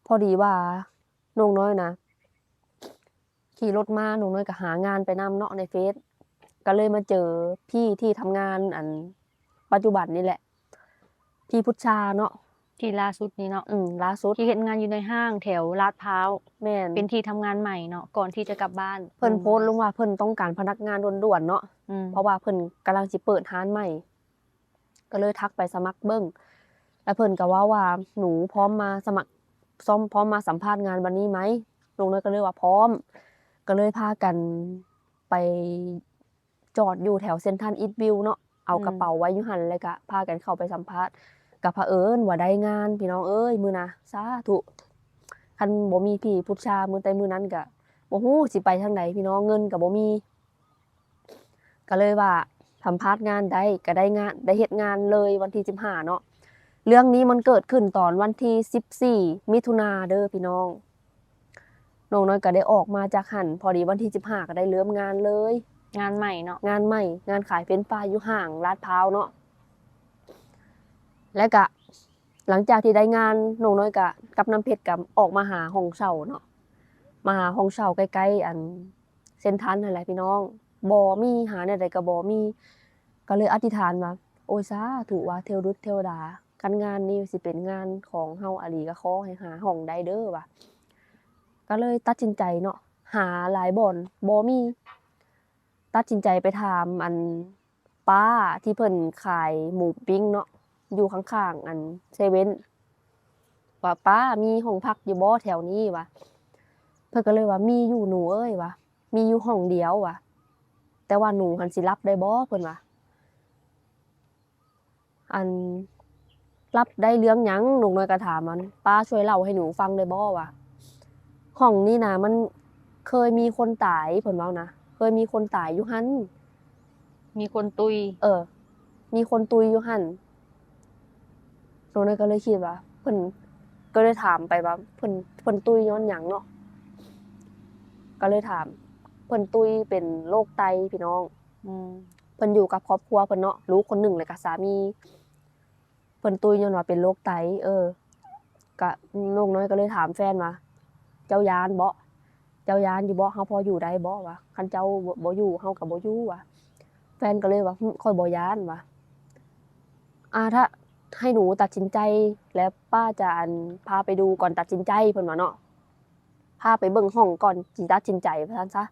ພໍດີວ່ານ້ອງນ້ອຍນະ ຂີ່ລົດມາ ນ້ອງນ້ອຍກໍຫາງານໄປນຳເນາະໃນເຟສ ກໍເລີຍມາເຈີພີ່ທີ່ທຳງານອັນປັດຈຸບັນນີ້ແຫຼະ ທີ່ພຸດຊາເນາະ ທີ່ລ່າສຸດນີ້ເນາະ. ອືມ ລ່າສຸດ ທີ່ເຮັດງານຢູ່ໃນຫ້າງແຖວລາດພ້າວ. ແມ່ນ ເປັນທີ່ທຳງານໃໝ່ເນາະ ກ່ອນທີ່ຈະກັບບ້ານ. ເພິ່ນໂພສລົງວ່າເພິ່ນຕ້ອງການພະນັກງານດ່ວນໆເນາະ. ອືມ ເພາະວ່າເພິ່ນກຳລັງຊິເປີດຮ້ານໃໝ່ ກໍເລີຍທັກໄປສະໝັກເບິ່ງ ແລ້ວເພິ່ນກໍເວົ້າວ່າ ໜູພ້ອມມາສະໝັກ ຊ້ອມ ພ້ອມມາສຳພາດງານວັນນີ້ໄໝ? ນ້ອງນ້ອຍກໍເລີຍວ່າ ພ້ອມ. ກໍເລີຍພາກັນໄປຈອດຢູ່ແຖວເຊັນທຣັນອີດວິວເນາະ ເອົາ ອືມ ກະເປົາໄວ້ຢູ່ຫັ້ນ ແລ້ວກະພາກັນເຂົ້າໄປສຳພາດ. ກະຜະເອີນວ່າໄດ້ງານ ພີ່ນ້ອງເອີຍ ມື້ນະ ສາທຸ ຄັນບໍ່ມີພີ່ພຸດຊາມື້ແຕ່ມື້ນັ້ນກະບໍ່ຮູ້ຊິໄປທາງໃດ ພີ່ນ້ອງ ເງິນກະບໍ່ມີ. ກໍເລີຍວ່າສຳພາດງານໄດ້ ກໍໄດ້ງານ ໄດ້ເຮັດງານເລີຍວັນທີສິບຫ້າເນາະ. ເລື່ອງນີ້ມັນເກີດຂຶ້ນຕອນວັນທີສິບສີ່ມິຖຸນາເດີພີ່ນ້ອງ. ນ້ອງນ້ອຍກໍໄດ້ອອກມາຈາກຫັ້ນ ພໍດີວັນທີສິບຫ້າກໍໄດ້ເລີ່ມງານເລີຍ. ງານໃໝ່ເນາະ ງານໃໝ່ ງານຂາຍເຟຣນຟາຍຢູ່ຫ້າງລາດພ້າວເນາະ. ແລ້ວກະຫຼັງຈາກທີ່ໄດ້ງານ ນ້ອງນ້ອຍກະກັບນ້ຳເພັດກະອອກມາຫາຫ້ອງເຊົ່າເນາະ ມາຫາຫ້ອງເຊົ່າໃກ້ໆ ອັນ ເຊັນທຣັນຫັ້ນແຫຼະພີ່ນ້ອງ ບໍ່ມີ ຫາແນວໃດກໍບໍ່ມີ. ກໍເລີຍອະທິຖານວ່າ ໂອ້ຍ ສາທຸວ່າ ເທວດຸດເທວດາ ຄັນງານນີ້ຊິເປັນງານຂອງເຮົາອີ່ຫຼີ ກໍຂໍໃຫ້ຫາຫ້ອງໄດ້ເດີວ່າ. ກໍເລີຍຕັດສິນໃຈເນາະ ຫາຫຼາຍບ່ອນບໍ່ມີ ຕັດສິນໃຈໄປຖາມອັນປ້າທີ່ເພິ່ນຂາຍໝູປີ້ງເນາະ ຢູ່ຂ້າງໆ ອັນເຊເວັນ ວ່າ ປ້າ ມີຫ້ອງພັກຢູ່ບໍ່ແຖວນີ້ ວ່າ. ເພິ່ນກໍເລີຍວ່າ ມີຢູ່ໜູເອີຍ ວ່າ ມີຢູ່ຫ້ອງດຽວ ວ່າ ແຕ່ວ່າໜູຫັ້ນຊິຮັບໄດ້ບໍ່ ເພິ່ນວ່າ. ອັນ ຮັບໄດ້ເລື່ອງຫຍັງ? ນ້ອງນ້ອຍກໍຖາມ ອັນ ປ້າຊ່ວຍເລົ່າໃຫ້ໜູຟັງໄດ້ບໍ່ ວ່າ ຫ້ອງນີ້ນະ ມັນເຄີຍມີຄົນຕາຍ ເພິ່ນເວົ້ານະ ເຄີຍມີຄົນຕາຍຢູ່ຫັ້ນ ມີຄົນຕຸຍ ເອີ ມີຄົນຕຸຍຢູ່ຫັ້ນ. ໂຕນັ້ນກໍເລີຍຄິດວ່າ ເພິ່ນ ກໍເລີຍຖາມໄປວ່າ ເພິ່ນ ເພິ່ນຕຸຍຍ້ອນຫຍັງເນາະ ກໍເລີຍຖາມ. ເພິ່ນຕຸຍເປັນໂລກໄຕພີ່ນ້ອງ. ອືມ ເພິ່ນຢູ່ກັບຄອບຄົວເພິ່ນເນາະ ລູກຄົນໜຶ່ງ ແລ້ວກໍສາມີ. ເພິ່ນຕຸຍຍ້ອນວ່າເປັນໂລກໄຕ. ເອີ ກະນ້ອງນ້ອຍກໍເລີຍຖາມແຟນວ່າ ເຈົ້າຢ້ານບໍ່? ເຈົ້າຢ້ານຢູ່ບໍ່? ເຮົາພໍຢູ່ໄດ້ບໍ່? ວ່າ ຄັນເຈົ້າບໍ່ ບໍ່ຢູ່ ເຮົາກໍບໍ່ຢູ່ ວ່າ. ແຟນກໍເລີຍວ່າ ຫຶ ຂ້ອຍບໍ່ຢ້ານ ວ່າ. ອາ ຖ້າໃຫ້ໜູຕັດສິນໃຈ ແລ້ວປ້າຈະ ອັນ ພາໄປດູກ່ອນຕັດສິນໃຈ ເພິ່ນວ່າເນາະ ພາໄປເບິ່ງຫ້ອງກ່ອນຊິຕັດສິນໃຈ ວ່າຊັ້ນຊະ.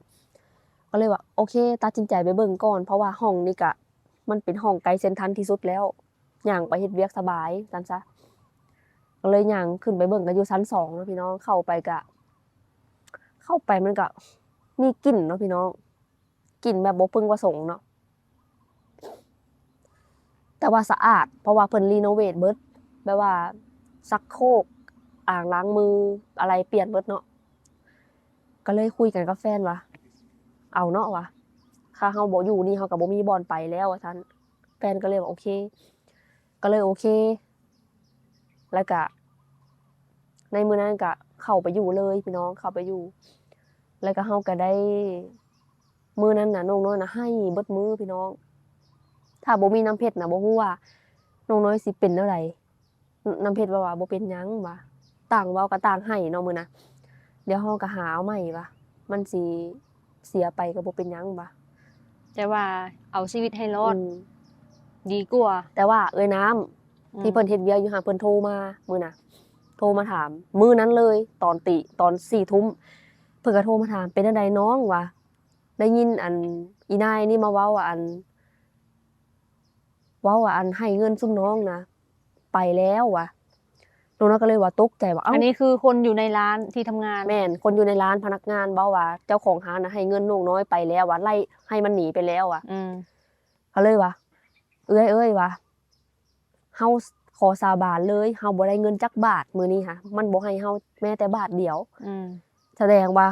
ກໍເລີຍວ່າ ໂອເຄ ຕັດສິນໃຈໄປເບິ່ງກ່ອນ ເພາະວ່າຫ້ອງນີ້ກະ ມັນເປັນຫ້ອງໃກ້ເຊັນທຣັນທີ່ສຸດແລ້ວ ຍ່າງໄປເຮັດວຽກສະບາຍ ວ່າຊັ້ນຊະ. ກໍເລີຍຍ່າງຂຶ້ນໄປເບິ່ງ ກໍຢູ່ຊັ້ນສອງເນາະພີ່ນ້ອງ. ເຂົ້າໄປກະ ເຂົ້າໄປມັນກະມີກິ່ນເນາະພີ່ນ້ອງ ກິ່ນແບບບໍ່ເພິ່ງປະສົງເນາະ ແຕ່ວ່າສະອາດ ເພາະວ່າເພິ່ນຣີໂນເວດເບິດ ແບບວ່າຊັກໂຄກ ອ່າງລ້າງມື ອາໄລປ່ຽນເບິດເນາະ. ກໍເລີຍຄຸຍກັນກັບແຟນວ່າ ເອົາເນາະ ວ່າ ຖ້າເຮົາບໍ່ຢູ່ນີ້ ເຮົາກໍບໍ່ມີບ່ອນໄປແລ້ວ ວ່າຊັ້ນ. ແຟນກໍເລີຍວ່າ ໂອເຄ ກໍເລີຍໂອເຄ. ແລ້ວກະໃນມື້ນັ້ນກະເຂົ້າໄປຢູ່ເລີຍພີ່ນ້ອງ ເຂົ້າໄປຢູ່ ແລ້ວກະເຮົາກະໄດ້ ມື້ນັ້ນນະ ນ້ອງນ້ອຍນະໄຫ້ເບິດມື້ພີ່ນ້ອງ. ຖ້າບໍ່ມີນ້ຳເພັດນະ ບໍ່ຮູ້ວ່ານ້ອງນ້ອຍຊິເປັນແນວໃດ. ນ້ຳເພັດວ່າ ວ່າບໍ່ເປັນຫຍັງວ່າ ຕ່າງເວົ້າກໍຕ່າງໄຫ້ເນາະມື້ນະ ດຽວເຮົາກໍຫາເອົາໃໝ່ວ່າ ມັນຊິເສຍໄປກໍບໍ່ເປັນຫຍັງວ່າ. ແຕ່ວ່າເອົາຊີວິດໃຫ້ລອດ ອືມ ດີກວ່າ. ແຕ່ວ່າເອື້ອຍນ້ຳ ອືມ ທີ່ເພິ່ນເຮັດວຽກຢູ່ຫັ້ນ ເພິ່ນໂທມາມື້ນະ ໂທມາຖາມມື້ນັ້ນເລີຍ ຕອນຕີ ຕອນສີ່ທຸ່ມ ເພິ່ນກໍໂທມາຖາມ ເປັນຈັ່ງໃດນ້ອງ ວ່າ ໄດ້ຍິນອັນອີ່ນາຍນີ້ມາເວົ້າວ່າ ອັນ ເວົ້າວ່າ ອັນ ໃຫ້ເງິນຊຸມນ້ອງນະໄປແລ້ວວ່າ. ນ້ອງນ້ອຍກໍເລີຍວ່າຕົກໃຈວ່າ ເອົ້າ ອັນນີ້ຄືຄົນຢູ່ໃນຮ້ານທີ່ທຳງານ? ແມ່ນ ຄົນຢູ່ໃນຮ້ານ ພະນັກງານເວົ້າວ່າ ເຈົ້າຂອງຮ້ານນະໃຫ້ເງິນນ້ອງນ້ອຍໄປແລ້ວວ່າ ໄລ່ໃຫ້ມັນໜີໄປແລ້ວວ່າ. ອືມ ກໍເລີຍວ່າ ເອື້ອຍເອີຍວ່າ ເຮົາຂໍສາບານເລີຍ ເຮົາບໍ່ໄດ້ເງິນຈັກບາດມື້ນີ້ຫະ ມັນບໍ່ໃຫ້ເຮົາແມ້ແຕ່ບາດດຽວ. ອືມ ສະແດງວ່າ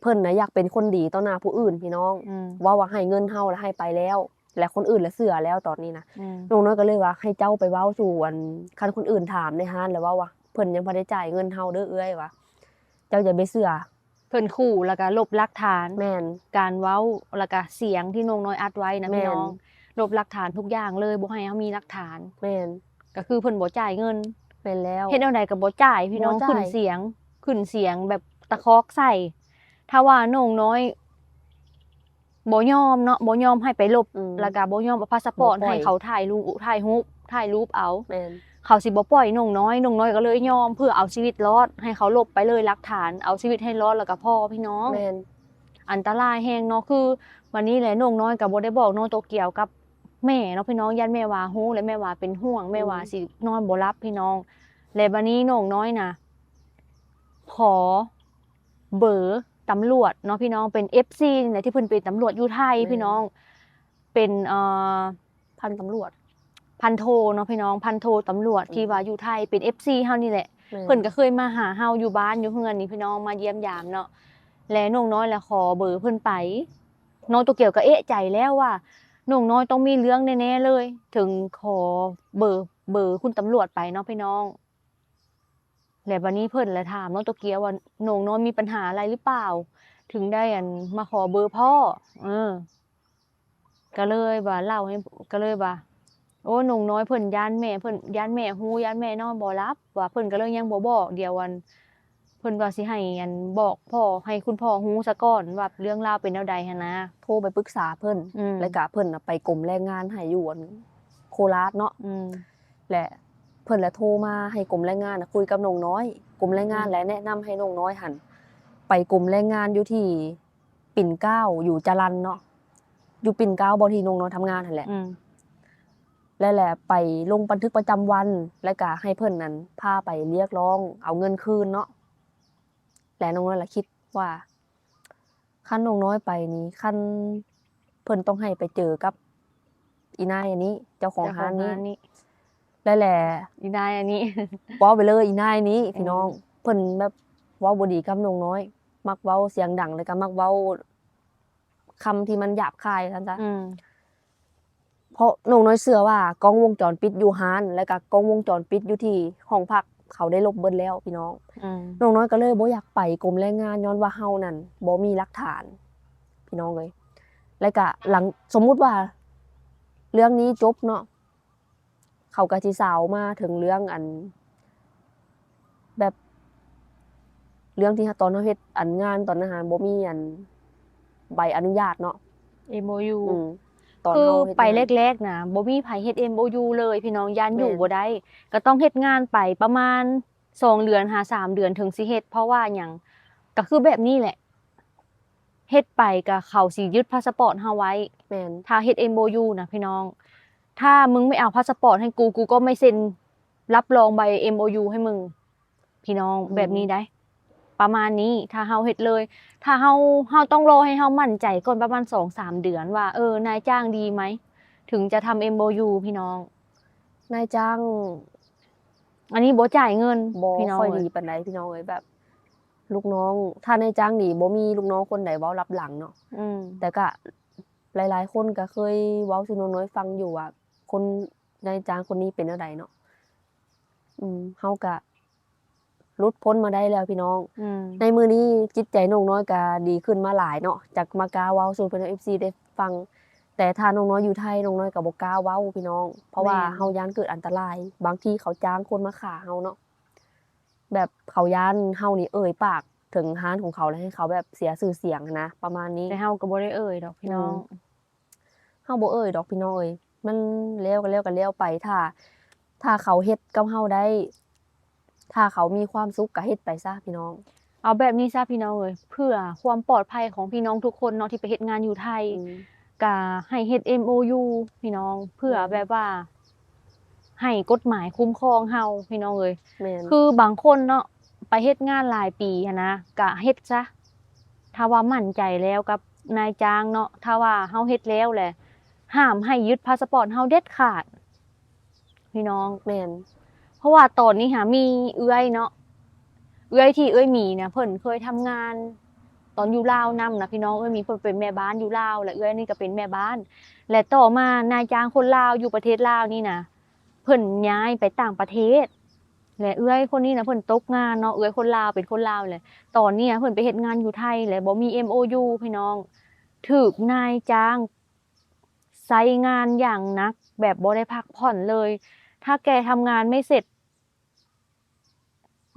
ເພິ່ນນະຢາກເປັນຄົນດີຕໍ່ໜ້າຜູ້ອື່ນພີ່ນ້ອງ ອືມ ເວົ້າວ່າໃຫ້ເງິນເຮົາລະໃຫ້ໄປແລ້ວ ແລະຄົນອື່ນລະເຊື່ອແລ້ວຕອນນີ້ນະ. ອືມ ນ້ອງນ້ອຍກໍເລີຍວ່າ ໃຫ້ເຈົ້າໄປເວົ້າສູ່ ອັນ ຄັນຄົນອື່ນຖາມໃນຮ້ານລະເວົ້າວ່າ ເພິ່ນຍັງບໍ່ໄດ້ຈ່າຍເງິນເຮົາເດີເອື້ອຍວ່າ ເຈົ້າຢ່າໄປເຊື່ອ ເພິ່ນຂູ່ ແລ້ວກໍລົບຫຼັກຖານ ແມ່ນ ການເວົ້າ ແລ້ວກໍສຽງທີ່ນ້ອງນ້ອຍອັດໄວ້ນະ ແມ່ນ ພີ່ນ້ອງ ລົບຫຼັກຖານທຸກຢ່າງເລີຍ ບໍ່ໃຫ້ເຮົາມີຫຼັກຖານ ແມ່ນ ກໍຄືເພິ່ນບໍ່ຈ່າຍເງິນ ແມ່ນແລ້ວ ເຮັດແນວໃດກໍບໍ່ຈ່າຍພີ່ນ້ອງ ບໍ່ຈ່າຍ ຂຶ້ນສຽງ ຂຶ້ນສຽງແບບຕະຄອກໃສ່ ຖ້າວ່ານ້ອງນ້ອຍບໍ່ຍອມເນາະ ບໍ່ຍອມໃຫ້ໄປລົບ ອືມ ແລ້ວກໍບໍ່ຍອມເອົາພາສະປອດ ບໍ່ປ່ອຍ ໃຫ້ເຂົາຖ່າຍຮູບ ຖ່າຍຮູບ ຖ່າຍຮູບເອົາ ແມ່ນ ເຂົາຊິບໍ່ປ່ອຍນ້ອງນ້ອຍ ນ້ອງນ້ອຍກໍເລີຍຍອມ ເພື່ອເອົາຊີວິດລອດ ໃຫ້ເຂົາລົບໄປເລີຍຫຼັກຖານ ເອົາຊີວິດໃຫ້ລອດ ແລ້ວກໍພໍພີ່ນ້ອງ ແມ່ນ ອັນຕະລາຍແຮງເນາະ ຄືວັນນີ້ແຫຼະ ນ້ອງນ້ອຍກໍບໍ່ໄດ້ບອກນ້ອງໂຕກຽວກັບແມ່ເນາະພີ່ນ້ອງ ຢ້ານແມ່ວາຮູ້ ແລະແມ່ວາເປັນຫ່ວງ ແມ່ວາ ອືມ ຊິນອນບໍ່ຫຼັບພີ່ນ້ອງ ແລະບັດນີ້ນ້ອງນ້ອຍນະ ຂໍເບີຕຳຫຼວດເນາະພີ່ນ້ອງ ເປັນເອັຟຊີນີ້ແຫຼະ ທີ່ເພິ່ນເປັນຕຳຫຼວດຢູ່ໄທ ແມ່ນ ພີ່ນ້ອງ ເປັນ ເອີ ພັນຕຳຫຼວດ ພັນໂທເນາະພີ່ນ້ອງ ພັນໂທຕຳຫຼວດ ອືມ ທີ່ວ່າຢູ່ໄທ ເປັນເອັຟຊີເຮົານີ້ແຫຼະ ແມ່ນ ເພິ່ນກໍເຄີຍມາຫາເຮົາຢູ່ບ້ານຢູ່ເຮືອນນີ້ພີ່ນ້ອງ ມາຢ້ຽມຢາມເນາະ ແລະນ້ອງນ້ອຍລະຂໍເບີເພິ່ນໄປ ນ້ອງໂຕກຽວກໍເອະໃຈແລ້ວວ່າ ນ້ອງນ້ອຍຕ້ອງມີເລື່ອງແນ່ໆເລີຍ ເຖິງຂໍເບີ ເບີຄຸນຕຳຫຼວດໄປເນາະພີ່ນ້ອງ ແລະບັດນີ້ເພິ່ນລະຖາມນ້ອງໂຕກຽວວ່າ ນ້ອງນ້ອຍມີປັນຫາອະໄລຫຼືເປົ່າ ເຖິງໄດ້ ອັນ ມາຂໍເບີພໍ່ ເອີ ກໍເລີຍວ່າເລົ່າໃຫ້ ກໍເລີຍວ່າ ໂອ້ ນ້ອງນ້ອຍເພິ່ນຢ້ານແມ່ ເພິ່ນຢ້ານແມ່ຮູ້ ຢ້ານແມ່ນອນບໍ່ຫຼັບ ວ່າເພິ່ນກໍເລີຍຍັງບໍ່ບອກ ດຽວ ອັນ ເພິ່ນວ່າຊິໃຫ້ ອັນ ບອກພໍ່ ໃຫ້ຄຸນພໍ່ຮູ້ສາກ່ອນວ່າເລື່ອງລາວເປັນແນວໃດຫັ້ນນະ ໂທໄປປຶກສາເພິ່ນ ອືມ ແລ້ວກະເພິ່ນນະໄປກົມແຮງງານໃຫ້ຢູ່ ອັນ ໂຄລາດເນາະ ອືມ ແລະເພິ່ນລະໂທມາໃຫ້ກົມແຮງງານນະຄຸຍກັບນ້ອງນ້ອຍ ກົມແຮງງານ ອືມ ແລະແນະນຳໃຫ້ນ້ອງນ້ອຍຫັ້ນໄປກົມແຮງງານຢູ່ທີ່ປິ່ນເກົ້າ ຢູ່ຈະລັນເນາະ ຢູ່ປິ່ນເກົ້າ ບ່ອນທີ່ນ້ອງນ້ອຍທຳງານຫັ້ນແຫຼະ ອືມ ແລະ ແລະໄປລົງບັນທຶກປະຈຳວັນ ແລະກະໃຫ້ເພິ່ນນັ້ນພາໄປຮຽກຮ້ອງເອົາເງິນຄືນເນາະ ແລະນ້ອງນ້ອຍລະຄິດວ່າ ຄັນນ້ອງນ້ອຍໄປນີ້ ຄັນເພິ່ນຕ້ອງໃຫ້ໄປເຈີກັບອີ່ນາຍອັນນີ້ ເຈົ້າຂອງຮ້ານນີ້ ເຈົ້າຂອງຮ້ານນີ້ ແລະ ແລະ ອີ່ນາຍອັນນີ້ ເວົ້າໄປເລີຍ ອີ່ນາຍນີ້ ອືມ ພີ່ນ້ອງ ເພິ່ນແບບເວົ້າບໍ່ດີກັບນ້ອງນ້ອຍ ມັກເວົ້າສຽງດັງ ແລ້ວກໍມັກເວົ້າຄຳທີ່ມັນຫຍາບຄາຍວ່າຊັ້ນຊະ ອືມ ເພາະນ້ອງນ້ອຍເຊື່ອວ່າກ້ອງວົງຈອນປິດຢູ່ຮ້ານ ແລ້ວກໍກ້ອງວົງຈອນປິດຢູ່ທີ່ຫ້ອງພັກ ເຂົາໄດ້ລົບເບິດແລ້ວພີ່ນ້ອງ ອືມ ນ້ອງນ້ອຍກໍເລີຍບໍ່ຢາກໄປກົມແຮງງານ ຍ້ອນວ່າເຮົານັ້ນບໍ່ມີຫຼັກຖານ ພີ່ນ້ອງເອີຍ ແລ້ວກະຫຼັງ ສົມມຸດວ່າເລື່ອງນີ້ຈົບເນາະ ເຂົາກະຊິຊາວມາເຖິງເລື່ອງ ອັນ ແບບ ເລື່ອງທີ່ ຕອນເຮົາເຮັດ ອັນ ງານຕອນນັ້ນຫັ້ນ ບໍ່ມີ ອັນ ໃບອະນຸຍາດເນາະ ເອັມໂອຢູ ອືມ ຕອນເຮົາເຮັດ ຄືໄປແລກໆນະ ບໍ່ມີໃຜເຮັດເອັມໂອຢູເລີຍ ພີ່ນ້ອງ ຢ້ານຢູ່ ແມ່ນ ບໍ່ໄດ້ ກໍຕ້ອງເຮັດງານໄປປະມານ ສອງເດືອນຫາສາມເດືອນເຖິງຊິເຮັດ ເພາະວ່າຫຍັງ ກໍຄືແບບນີ້ແຫຼະ ເຮັດໄປກໍເຂົາຊິຍຶດພາສະປອດເຮົາໄວ້ ແມ່ນ ຖ້າເຮັດເອັມໂອຢູນະພີ່ນ້ອງ ຖ້າມຶງໄມ່ເອົາພາສະປອດໃຫ້ກູ ກູກໍໄມ່ເຊັນຮັບຮອງໃບເອັມໂອຢູໃຫ້ມຶງ ພີ່ນ້ອງ ອືມ ແບບນີ້ໄດ໋ ປະມານນີ້ ຖ້າເຮົາເຮັດເລີຍ ຖ້າເຮົາ ເຮົາຕ້ອງລໍໃຫ້ເຮົາໝັ້ນໃຈກ່ອນປະມານສອງສາມເດືອນວ່າ ເອີ ນາຍຈ້າງດີໄໝ ເຖິງຈະທຳເອັມໂອຢູ ພີ່ນ້ອງ ນາຍຈ້າງ ອັນນີ້ບໍ່ຈ່າຍເງິນ ບໍ່ ພີ່ນ້ອງ ຄ່ອຍດີປານໃດ ພີ່ນ້ອງເອີຍ ແບບລູກນ້ອງ ຖ້ານາຍຈ້າງດີ ບໍ່ມີລູກນ້ອງຄົນໃດເວົ້າລັບຫຼັງເນາະ ອືມ ແຕ່ກະຫຼາຍໆຄົນກະເຄີຍເວົ້າສູ່ນ້ອງນ້ອຍຟັງຢູ່ວ່າ ຄົນ ນາຍຈ້າງຄົນນີ້ເປັນແນວໃດເນາະ ອືມ ເຮົາກະ ຫຼຸດພົ້ນມາໄດ້ແລ້ວພີ່ນ້ອງ ອືມ ໃນມື້ນີ້ຈິດໃຈນ້ອງນ້ອຍກະດີຂຶ້ນມາຫຼາຍເນາະ ຈາກມາກ້າເວົ້າສູ່ພີ່ນ້ອງເອັຟຊີໄດ້ຟັງ ແຕ່ຖ້ານ້ອງນ້ອຍຢູ່ໄທ ນ້ອງນ້ອຍກະບໍ່ກ້າເວົ້າພີ່ນ້ອງ ເພາະວ່າ ແມ່ນ ເຮົາຢ້ານເກີດອັນຕະລາຍ ບາງທີເຂົາຈ້າງຄົນມາຂ້າເຮົາເນາະ ແບບເຂົາຢ້ານເຮົານີ້ເອີ່ຍປາກເຖິງຮ້ານຂອງເຂົາ ແລ້ວໃຫ້ເຂົາແບບເສຍຊື່ສຽງຫັ້ນນະ ປະມານນີ້ ແຕ່ເຮົາກໍບໍ່ໄດ້ເອີ່ຍດອກພີ່ນ້ອງ ອືມ ເຮົາບໍ່ເອີ່ຍດອກພີ່ນ້ອງເອີຍ ມັນແລ້ວກໍແລ້ວກໍແລ້ວໄປ ຖ້າ ຖ້າເຂົາເຮັດກັບເຮົາໄດ້ ຖ້າເຂົາມີຄວາມສຸກກໍເຮັດໄປຊະພີ່ນ້ອງ ເອົາແບບນີ້ຊະພີ່ນ້ອງເອີຍ ເພື່ອຄວາມປອດໄພຂອງພີ່ນ້ອງທຸກຄົນເນາະ ທີ່ໄປເຮັດງານຢູ່ໄທ ອືມ ກໍໃຫ້ເຮັດເອັມໂອຢູພີ່ນ້ອງ ເພື່ອ ອືມ ແບບວ່າ ໃຫ້ກົດໝາຍຄຸ້ມຄອງເຮົາພີ່ນ້ອງເອີຍ ແມ່ນ ຄືບາງຄົນເນາະ ໄປເຮັດງານຫຼາຍປີຫັ້ນນະ ກະເຮັດຊະ ຖ້າວ່າໝັ້ນໃຈແລ້ວກັບນາຍຈ້າງເນາະ ຖ້າວ່າເຮົາເຮັດແລ້ວແຫຼະ ຫ້າມໃຫ້ຍຶດພາສະປອດເຮົາເດັດຂາດ ພີ່ນ້ອງ ແມ່ນ ເພາະວ່າຕອນນີ້ຫາມີເອື້ອຍເນາະ ເອື້ອຍທີ່ເອື້ອຍມີນະ ເພິ່ນເຄີຍທຳງານຕອນຢູ່ລາວນຳນະ ພີ່ນ້ອງ ເອື້ອຍມີເພິ່ນເປັນແມ່ບ້ານຢູ່ລາວ ແລະເອື້ອຍນີ້ກໍເປັນແມ່ບ້ານ ແລະຕໍ່ມານາຍຈ້າງຄົນລາວຢູ່ປະເທດລາວນີ້ນະ ເພິ່ນຍ້າຍໄປຕ່າງປະເທດ ແລະເອື້ອຍຄົນນີ້ນະ ເພິ່ນຕົກງານເນາະ ເອື້ອຍຄົນລາວ ເປັນຄົນລາວແຫຼະ. ຕອນນີ້ນະ ເພິ່ນໄປເຮັດງານຢູ່ໄທ ແລະບໍ່ມີເອັມໂອຢູ ພີ່ນ້ອງ, ຖືກນາຍຈ້າງໃຊ້ງານຢ່າງໜັກ ແບບບໍ່ໄດ້ພັກຜ່ອນເລີຍ. ຖ້າແກທຳງານໄມ່ເສັດ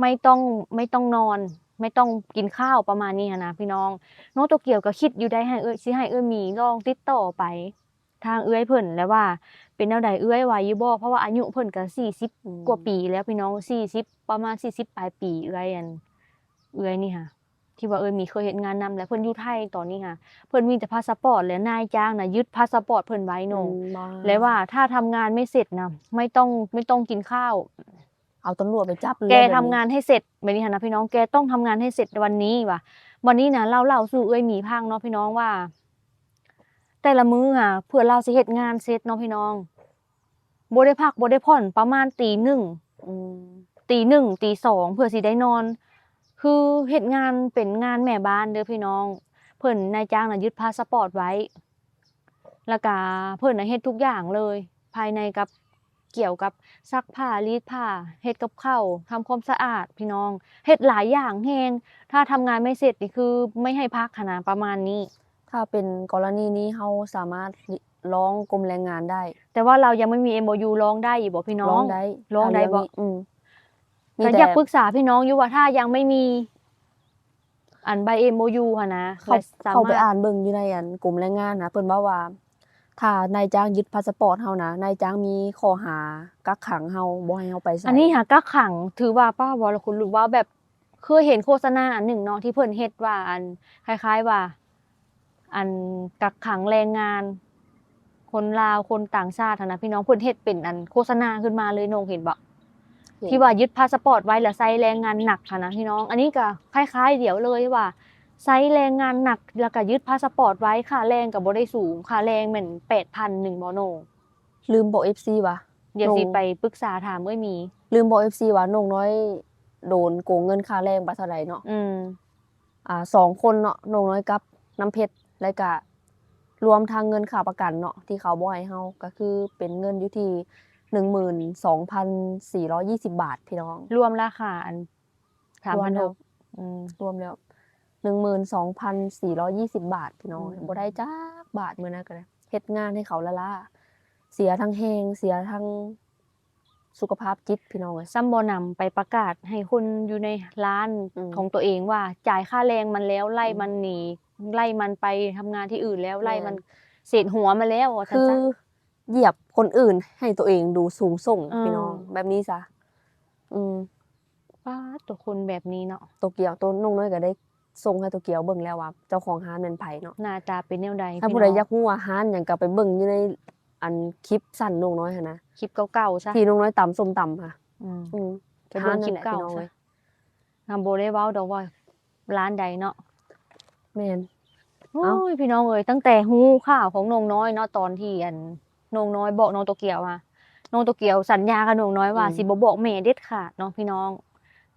ໄມ່ຕ້ອງ ໄມ່ຕ້ອງນອນ ໄມ່ຕ້ອງກິນຂ້າວ ປະມານນີ້ຫັ້ນນະພີ່ນ້ອງ. ນ້ອງໂຕກຽວກໍຄິດຢູ່ໄດ້ ໃຫ້ເອື້ອຍ ຊິໃຫ້ເອື້ອຍໝີລອງຕິດຕໍ່ໄປທາງເອື້ອຍເພິ່ນ ແລະວ່າເປັນແນວໃດ ເອື້ອຍໄຫວຢູ່ບໍ່? ເພາະວ່າອາຍຸເພິ່ນກໍສີ່ສິບ ອືມ ກວ່າປີແລ້ວພີ່ນ້ອງ, ສີ່ສິບ ປະມານສີ່ສິບປາຍປີ ເອື້ອຍ ອັນ ເອື້ອຍນີ້ຫາ ທີ່ວ່າເອື້ອຍໝີເຄີຍເຮັດງານນຳ ແລະເພິ່ນຢູ່ໄທຕອນນີ້ຫາ ເພິ່ນມີແຕ່ພາສະປອດ ແລະນາຍຈ້າງນະຍຶດພາສະປອດເພິ່ນໄວ້ເນາະ ອືມ ແລະວ່າຖ້າທຳງານໄມ່ເສັດນະ ໄມ່ຕ້ອງ ໄມ່ຕ້ອງກິນຂ້າວ ເອົາຕຳຫຼວດໄປຈັບເລີຍ ແກ ແບບນີ້ ທຳງານໃຫ້ເສັດ ແບບນີ້ຫັ້ນນະພີ່ນ້ອງ, ແກຕ້ອງທຳງານໃຫ້ເສັດວັນນີ້ວ່າ. ບັດນີ້ນະ ລາວເລົ່າສູ່ເອື້ອຍໝີຟັງເນາະພີ່ນ້ອງວ່າ ແຕ່ລະມື້ຫາ ເພື່ອລາວຊິເຮັດງານເສັດເນາະພີ່ນ້ອງ ບໍ່ໄດ້ພັກບໍ່ໄດ້ຜ່ອນ ປະມານຕີໜຶ່ງ ອືມ ຕີໜຶ່ງ ຕີສອງ ເພື່ອຊິໄດ້ນອນ. ຄືເຮັດງານເປັນງານແມ່ບ້ານເດີພີ່ນ້ອງ, ເພິ່ນ ນາຍຈ້າງນະຍຶດພາສະປອດໄວ້ ແລ້ວກະເພິ່ນນະເຮັດທຸກຢ່າງເລີຍ ພາຍໃນກັບ ກ່ຽວກັບຊັກຜ້າ ລີດຜ້າ ເຮັດກັບເຂົ້າ ທຳຄວາມສະອາດພີ່ນ້ອງ, ເຮັດຫຼາຍຢ່າງແຮງ. ຖ້າທຳງານໄມ່ເສັດນີ້ ຄືໄມ່ໃຫ້ພັກຫັ້ນນະ ປະມານນີ້. ຖ້າເປັນກໍລະນີນີ້ ເຮົາສາມາດຮ້ອງກົມແຮງງານໄດ້ ແຕ່ວ່າລາວຍັງບໍ່ມີເອັມໂອຢູ ຮ້ອງໄດ້ຢູ່ບໍ່ພີ່ນ້ອງ? ຮ້ອງໄດ້ ຮ້ອງໄດ້ບໍ່? ອືມ ກໍຢາກປຶກສາພີ່ນ້ອງຢູ່ວ່າ ຖ້າຍັງບໍ່ມີ ອັນໃບເອັມໂອຢູຫັ້ນນະ ເຂົ້າ ແລະສາມາດ ເຂົ້າໄປອ່ານເບິ່ງຢູ່ໃນອັນກົມແຮງງານນະ ເພິ່ນເວົ້າວ່າ ຖ້ານາຍຈ້າງຍຶດພາສະປອດເຮົານະ ນາຍຈ້າງມີຂໍ້ຫາກັກຂັງເຮົາ ບໍ່ໃຫ້ເຮົາໄປໃສ. ອັນນີ້ຫາກັກຂັງ ຖືວ່າ ປ້າ ເວົ້າແລ້ວຂົນລຸກ ເວົ້າແບບ ເຄີຍເຫັນໂຄສະນາອັນໜຶ່ງເນາະ ທີ່ເພິ່ນເຮັດວ່າ ອັນ ຄ້າຍໆວ່າ ອັນກັກຂັງແຮງງານ ຄົນລາວ ຄົນຕ່າງຊາດຫັ້ນນະພີ່ນ້ອງ, ເພິ່ນເຮັດເປັນອັນໂຄສະນາຂຶ້ນມາເລີຍ ນ້ອງເຫັນບໍ່? ເຫັນ ທີ່ວ່າຍຶດພາສະປອດໄວ້ ແລ້ວໃຊ້ແຮງງານໜັກຫັ້ນນະພີ່ນ້ອງ. ອັນນີ້ກໍຄ້າຍໆດຽວເລີຍ ທີ່ວ່າໃຊ້ແຮງງານໜັກ ແລ້ວກໍຍຶດພາສະປອດໄວ້, ຄ່າແຮງກໍບໍ່ໄດ້ສູງ, ຄ່າແຮງແມ່ນແປດພັນໜຶ່ງບໍ່ນ້ອງ? ລືມບອກເອັຟຊີວ່າ ດຽວຊິໄປປຶກສາຖາມເອື້ອຍໝີ. ລືມບອກເອັຟຊີວ່ານ້ອງນ້ອຍໂດນໂກງເງິນຄ່າແຮງໄປເທົ່າໃດເນາະ? ອືມ ອ່າ ສອງຄົນເນາະ ນ້ອງນ້ອຍກັບນ້ຳເພັດ ແລ້ວກະລວມທັງເງິນຄ່າປະກັນເນາະ ທີ່ເຂົາບໍ່ໃຫ້ເຮົາ ກໍຄືເປັນເງິນຢູ່ທີ່ໜຶ່ງໝື່ນສອງພັນສີ່ຮ້ອຍຍີ່ສິບບາດພີ່ນ້ອງ. ລວມລາຄາອັນ ສາມພັນຫົກ ລວມແລ້ວ ອືມ ລວມແລ້ວໜຶ່ງໝື່ນສອງພັນສີ່ຮ້ອຍຍີ່ສິບບາດພີ່ນ້ອງ. ອືມ ບໍ່ໄດ້ຈັກບາດ ມື້ນັ້ນກໍໄດ້ເຮັດງານໃຫ້ເຂົາລ້າໆ ເສຍທັງແຮງ ເສຍທັງ ສຸຂະພາບຈິດພີ່ນ້ອງເອີຍ. ຊ້ຳບໍ່ນຳໄປປະກາດໃຫ້ຄົນຢູ່ໃນຮ້ານ ອືມ ຂອງຕົວເອງວ່າ ຈ່າຍຄ່າແຮງມັນແລ້ວ ໄລ່ມັນໜີ ອືມ ໄລ່ມັນໄປທຳງານທີ່ອື່ນແລ້ວ ແມ່ນ ໄລ່ມັນເສດຫົວມາແລ້ວ ວ່າຊັ້ນຊະ. ຄືຢຽບຄົນອື່ນໃຫ້ຕົວເອງດູສູງສົ່ງ ເອີ ພີ່ນ້ອງ ແບບນີ້ຊະ. ອືມ ປາດ ຕົວຄົນແບບນີ້ເນາະ. ໂຕກຽວ ໂຕນ້ອງນ້ອຍກໍໄດ້ສົ່ງໃຫ້ໂຕກຽວເບິ່ງແລ້ວວ່າ ເຈົ້າຂອງຮ້ານແມ່ນໃຜເນາະ ໜ້າຕາເປັນແນວໃດ. ຖ້າຜູ້ໃດ ພີ່ນ້ອງ ຢາກຮູ້ວ່າຮ້ານຫຍັງ ກໍໄປເບິ່ງຢູ່ໃນອັນຄລິບສັ້ນນ້ອງນ້ອຍຫັ້ນນະ ຄລິບເກົ່າໆຊະ ທີ່ນ້ອງນ້ອຍຕຳສົ້ມຕຳຫະ. ອືມ ອືມ ໄປເບິ່ງຄລິບເກົ່າຊະ. ເຮົາບໍ່ໄດ້ເວົ້າດອກວ່າຮ້ານໃດເນາະ. ແມ່ນ. ໂອ້ຍ ເອົ້າ ພີ່ນ້ອງເອີຍ ຕັ້ງແຕ່ຮູ້ຂ່າວຂອງນ້ອງນ້ອຍເນາະ ຕອນທີ່ອັນ ນ້ອງນ້ອຍບອກນ້ອງໂຕກຽວວ່າ ນ້ອງໂຕກຽວສັນຍາກັບນ້ອງນ້ອຍວ່າ ອືມ ຊິບໍ່ບອກແມ່ເດັດຂາດເນາະພີ່ນ້ອງ.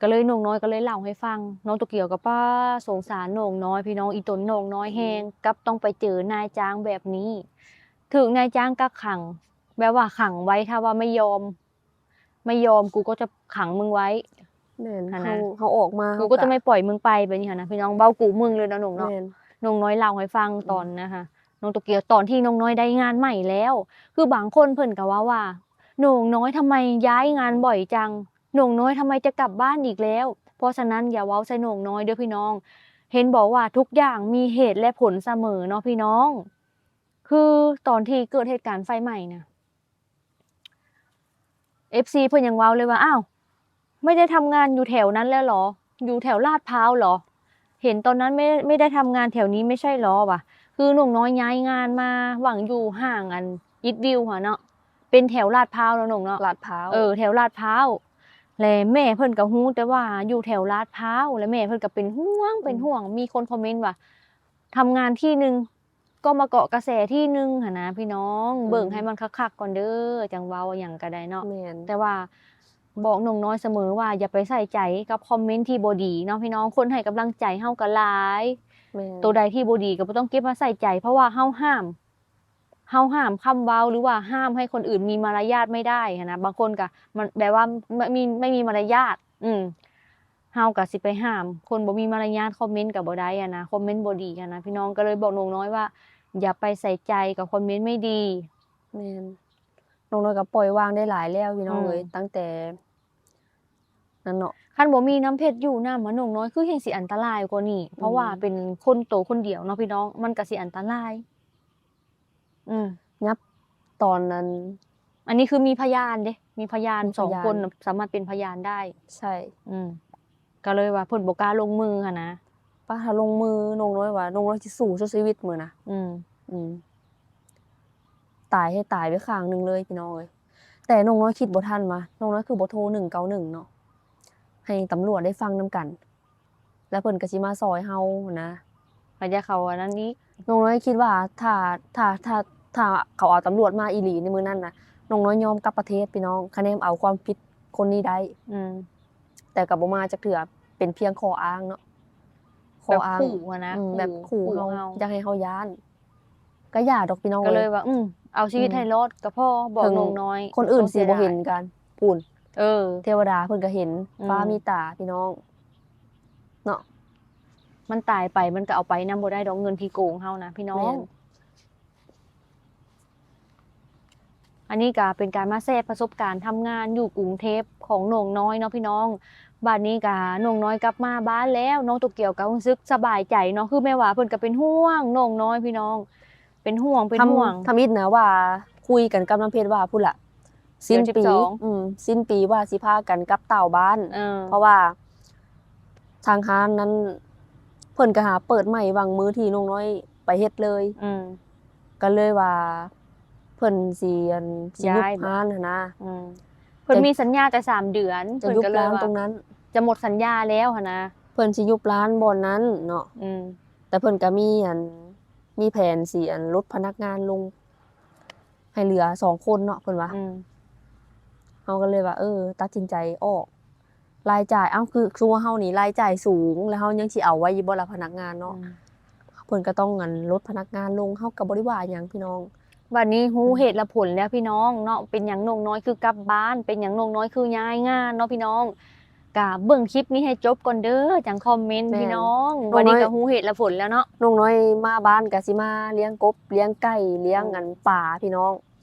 ກໍເລີຍ ນ້ອງນ້ອຍກໍເລີຍເລົ່າໃຫ້ຟັງ. ນ້ອງໂຕກຽວກໍ ປ້າ ສົງສານນ້ອງນ້ອຍພີ່ນ້ອງ, ອີ່ຕົນນ້ອງນ້ອຍແຮງ ອືມ ກັບຕ້ອງໄປເຈີນາຍຈ້າງແບບນີ້ ຖືກນາຍຈ້າງກັກຂັງ ແບບວ່າຂັງໄວ້ ຖ້າວ່າໄມ່ຍອມ ໄມ່ຍອມ ກູກໍຈະຂັງມຶງໄວ້. ແມ່ນ ຫັ້ນນະ ເຮົາ ເຮົາອອກມາ ກູກໍຈະໄມ່ປ່ອຍມຶງໄປ ແບບນີ້ຫັ້ນນະ ພີ່ນ້ອງ. ເວົ້າກູມຶງເລີຍເນາະນ້ອງເນາະ. ແມ່ນ ນ້ອງນ້ອຍເລົ່າໃຫ້ຟັງ ອືມ ຕອນນະຫະ ນ້ອງໂຕກຽວ ຕອນທີ່ນ້ອງນ້ອຍໄດ້ງານໃໝ່ແລ້ວ. ຄືບາງຄົນເພິ່ນກໍເວົ້າວ່າ ນ້ອງນ້ອຍທຳໄມຍ້າຍງານບ່ອຍຈັງ? ນ້ອງນ້ອຍທຳໄມຈະກັບບ້ານອີກແລ້ວ? ເພາະສະນັ້ນ ຢ່າເວົ້າໃສ່ນ້ອງນ້ອຍເດີພີ່ນ້ອງ. ເຫັນບໍ່ວ່າທຸກຢ່າງມີເຫດແລະຜົນສະເໝີເນາະພີ່ນ້ອງ. ຄືຕອນທີ່ເກີດເຫດການໄຟໄໝ້ນະ ເອັຟຊີເພິ່ນຍັງເວົ້າເລີຍວ່າ ອ້າວ ໄມ່ໄດ້ທຳງານຢູ່ແຖວນັ້ນແລ້ວເຫລອ? ຢູ່ແຖວລາດພ້າວເຫລອ? ເຫັນຕອນນັ້ນ ໄມ່ ໄມ່ໄດ້ທຳງານແຖວນີ້ໄມ່ໃຊ່ເຫລອ ວ່າ. ຄືນ້ອງນ້ອຍຍ້າຍງານມາຫວັງຢູ່ຫ້າງອັນ ອີດວິວ ຫັ້ນເນາະ ເປັນແຖວລາດພ້າວເນາະນ້ອງເນາະ. ລາດພ້າວ ເອີ ແຖວລາດພ້າວ. ແລະແມ່ເພິ່ນກໍຮູ້ແຕ່ວ່າຢູ່ແຖວລາດພ້າວ ແລະແມ່ເພິ່ນກໍເປັນຫ່ວງ ອືມ ເປັນຫ່ວງ. ມີຄົນຄອມເມັນວ່າ ທຳງານທີ່ໜຶ່ງ ກໍມາເກາະກະແສທີ່ໜຶ່ງຫັ້ນນະພີ່ນ້ອງ. ອືມ ເບິ່ງໃຫ້ມັນຄັກໆກ່ອນເດີ ຈັ່ງເວົ້າຫຍັງກໍໄດ້ເນາະ. ແມ່ນ ແຕ່ວ່າບອກນ້ອງນ້ອຍສະເໝີວ່າ ຢ່າໄປໃສ່ໃຈກັບຄອມເມັນທີ່ບໍ່ດີເນາະພີ່ນ້ອງ. ຄົນໃຫ້ກຳລັງໃຈເຮົາກໍຫຼາຍ. ແມ່ນ ໂຕໃດທີ່ບໍ່ດີກໍບໍ່ຕ້ອງເກັບມາໃສ່ໃຈ ເພາະວ່າເຮົາຫ້າມ ເຮົາຫ້າມຄຳເວົ້າ ຫຼືວ່າຫ້າມໃຫ້ຄົນອື່ນມີມາລະຍາດໄມ່ໄດ້ຫັ້ນນະ. ບາງຄົນກໍມັນແບບວ່າ ໄມ່ມີ ໄມ່ມີມາລະຍາດ ອືມ ເຮົາກໍຊິໄປຫ້າມຄົນບໍ່ມີມາລະຍາດຄອມເມັນກໍບໍ່ໄດ້ຫັ້ນນະ, ຄອມເມັນບໍ່ດີຫັ້ນນະ. ພີ່ນ້ອງກໍເລີຍບອກນ້ອງນ້ອຍວ່າ ຢ່າໄປໃສ່ໃຈກັບຄອມເມັນໄມ່ດີ. ແມ່ນ. ນ້ອງນ້ອຍກໍປ່ອຍວາງໄດ້ຫຼາຍແລ້ວພີ່ນ້ອງເອີຍ ອືມ ຕັ້ງແຕ່ນັ້ນເນາະ. ຄັນບໍ່ມີນ້ຳເພັດຢູ່ນຳ ນ້ອງນ້ອຍຄືແຮ່ງຊິອັນຕະລາຍກວ່ານີ້ ອືມ ເພາະວ່າເປັນຄົນໂຕຄົນດຽວເນາະພີ່ນ້ອງ ມັນກໍຊິອັນຕະລາຍ. ອືມ ຍັບຕອນນັ້ນ ອັນນີ້ຄືມີພະຍານເດ້ ມີພະຍານ ມີພະຍານ ສອງຄົນ ສາມາດເປັນພະຍານໄດ້. ໃຊ່. ອືມ ກໍເລີຍວ່າເພິ່ນບໍ່ກ້າລົງມືຫັ້ນນະ. ປະ ຖ້າລົງມືນ້ອງນ້ອຍວ່ານ້ອງນ້ອຍຊິສູ້ສຸດຊີວິດມື້ນະ. ອືມ ອືມ ຕາຍໃຫ້ຕາຍໄປຂ້າງໜຶ່ງເລີຍພີ່ນ້ອງເອີຍ. ແຕ່ນ້ອງນ້ອຍຄິດບໍ່ທັນວ່ານ້ອງນ້ອຍຄືບໍ່ໂທໜຶ່ງເກົ້າໜຶ່ງເນາະ ໃຫ້ຕຳຫຼວດໄດ້ຟັງນຳກັນ ແລ້ວເພິ່ນກໍຊິມາຊ່ອຍເຮົາຫັ້ນນະ. ພະຍາເຂົາອັນນັ້ນນີ້ ນ້ອງນ້ອຍຄິດວ່າຖ້າ ຖ້າ ຖ້າ ຖ້າເຂົາເອົາຕຳຫຼວດມາອີ່ຫຼີໃນມື້ນັ້ນນະ ນ້ອງນ້ອຍຍອມກັບປະເທດພີ່ນ້ອງ ຄະແນນເອົາຄວາມຜິດຄົນນີ້ໄດ້. ອືມ ແຕ່ກໍບໍ່ມາຈັກເທື່ອ ເປັນພຽງຂໍ້ອ້າງເນາະ ຂໍ້ອ້າງ ແບບຂູ່ຫັ້ນນະ ອືມ ແບບຂູ່ເຮົາ ຢາກໃຫ້ເຮົາຢ້ານ. ກໍຢ່າດອກພີ່ນ້ອງ ກໍເລີຍວ່າ ອືມ ເອົາຊີວິດໃຫ້ລອດກໍພໍ ອືມ ບອກນ້ອງນ້ອຍ ຄົນອື່ນຊິບໍ່ເຫັນກັນພຸ້ນ. ເອີ ເທວະດາເພິ່ນກໍເຫັນ ອືມ ຟ້າມີຕາພີ່ນ້ອງເນາະ. ມັນຕາຍໄປມັນກໍເອົາໄປນຳບໍ່ໄດ້ດອກ ເງິນທີ່ໂກງເຮົານະພີ່ນ້ອງ. ແມ່ນ. ອັນນີ້ກໍເປັນການມາແຊປະສົບການທຳງານຢູ່ກຸງເທບຂອງນ້ອງນ້ອຍເນາະພີ່ນ້ອງ. ບາດນີ້ກໍນ້ອງນ້ອຍກັບມາບ້ານແລ້ວ ນ້ອງໂຕກຽວກໍຮູ້ສຶກສະບາຍໃຈເນາະ ຄືແມ່ຫວາເພິ່ນກໍເປັນຫ່ວງນ້ອງນ້ອຍພີ່ນ້ອງ ເປັນຫ່ວງ ເປັນຫ່ວງ. ທຳ ທຳອິດນະວ່າຄຸຍກັນກັບນ້ຳເພັດວ່າພຸ້ນລະ ສິ້ນປີ ເດືອນສິບສອງ ອືມ ສິ້ນປີວ່າຊິພາກັນກັບຕ່າວບ້ານ ເອີ ເພາະວ່າທາງຮ້ານນັ້ນເພິ່ນກໍຫາເປີດໃໝ່ຫວ່າງມື້ທີ່ນ້ອງນ້ອຍໄປເຮັດເລີຍ. ອືມ ກໍເລີຍວ່າເພິ່ນຊິ ອັນ ຊິຍຸບຮ້ານຫັ້ນນະ. ອືມ ເພິ່ນມີສັນຍາແຕ່ສາມເດືອນ ເພິ່ນກໍເລີຍວ່າ ຈະຍຸບຮ້ານຕົງນັ້ນ ຈະໝົດສັນຍາແລ້ວຫັ້ນນະ ເພິ່ນຊິຍຸບຮ້ານບ່ອນນັ້ນເນາະ. ອືມ ແຕ່ເພິ່ນກໍມີ ອັນ ມີແຜນຊິ ອັນ ຫຼຸດພະນັກງານລົງໃຫ້ເຫຼືອສອງຄົນເນາະ ເພິ່ນວ່າ. ອືມ ເຮົາກໍເລີຍວ່າ ເອີ ຕັດສິນໃຈອອກ ລາຍຈ່າຍ ເອົ້າ ຄື ຄືວ່າເຮົານີ້ລາຍຈ່າຍສູງ ແລ້ວເຮົາຍັງຊິເອົາໄວ້ຢູ່ບໍ່ລະພະນັກງານເນາະ. ອືມ ເພິ່ນກໍຕ້ອງ ອັນ ລົດພະນັກງານລົງ ເຮົາກໍບໍ່ໄດ້ວ່າຫຍັງພີ່ນ້ອງ. ບັດນີ້ຮູ້ເຫດແລະຜົນແລ້ວພີ່ນ້ອງເນາະ ເປັນຫຍັງນ້ອງນ້ອຍຄືກັບບ້ານ ເປັນຫຍັງນ້ອງນ້ອຍຄືຍ້າຍງານເນາະພີ່ນ້ອງ. ກະເບິ່ງຄລິບນີ້ໃຫ້ຈົບກ່ອນເດີ ຈັ່ງຄອມເມັນ ແມ່ນ ພີ່ນ້ອງ. ນ້ອງນ້ອຍ ບັດນີ້ກໍຮູ້ເຫດແລະຜົນແລ້ວເນາະ. ນ້ອງນ້ອຍມາບ້ານກໍຊິມາລ້ຽງກົບ ລ້ຽງໄກ່ ລ້ຽງ ອືມ ອັນ ປາພີ່ນ້ອງ.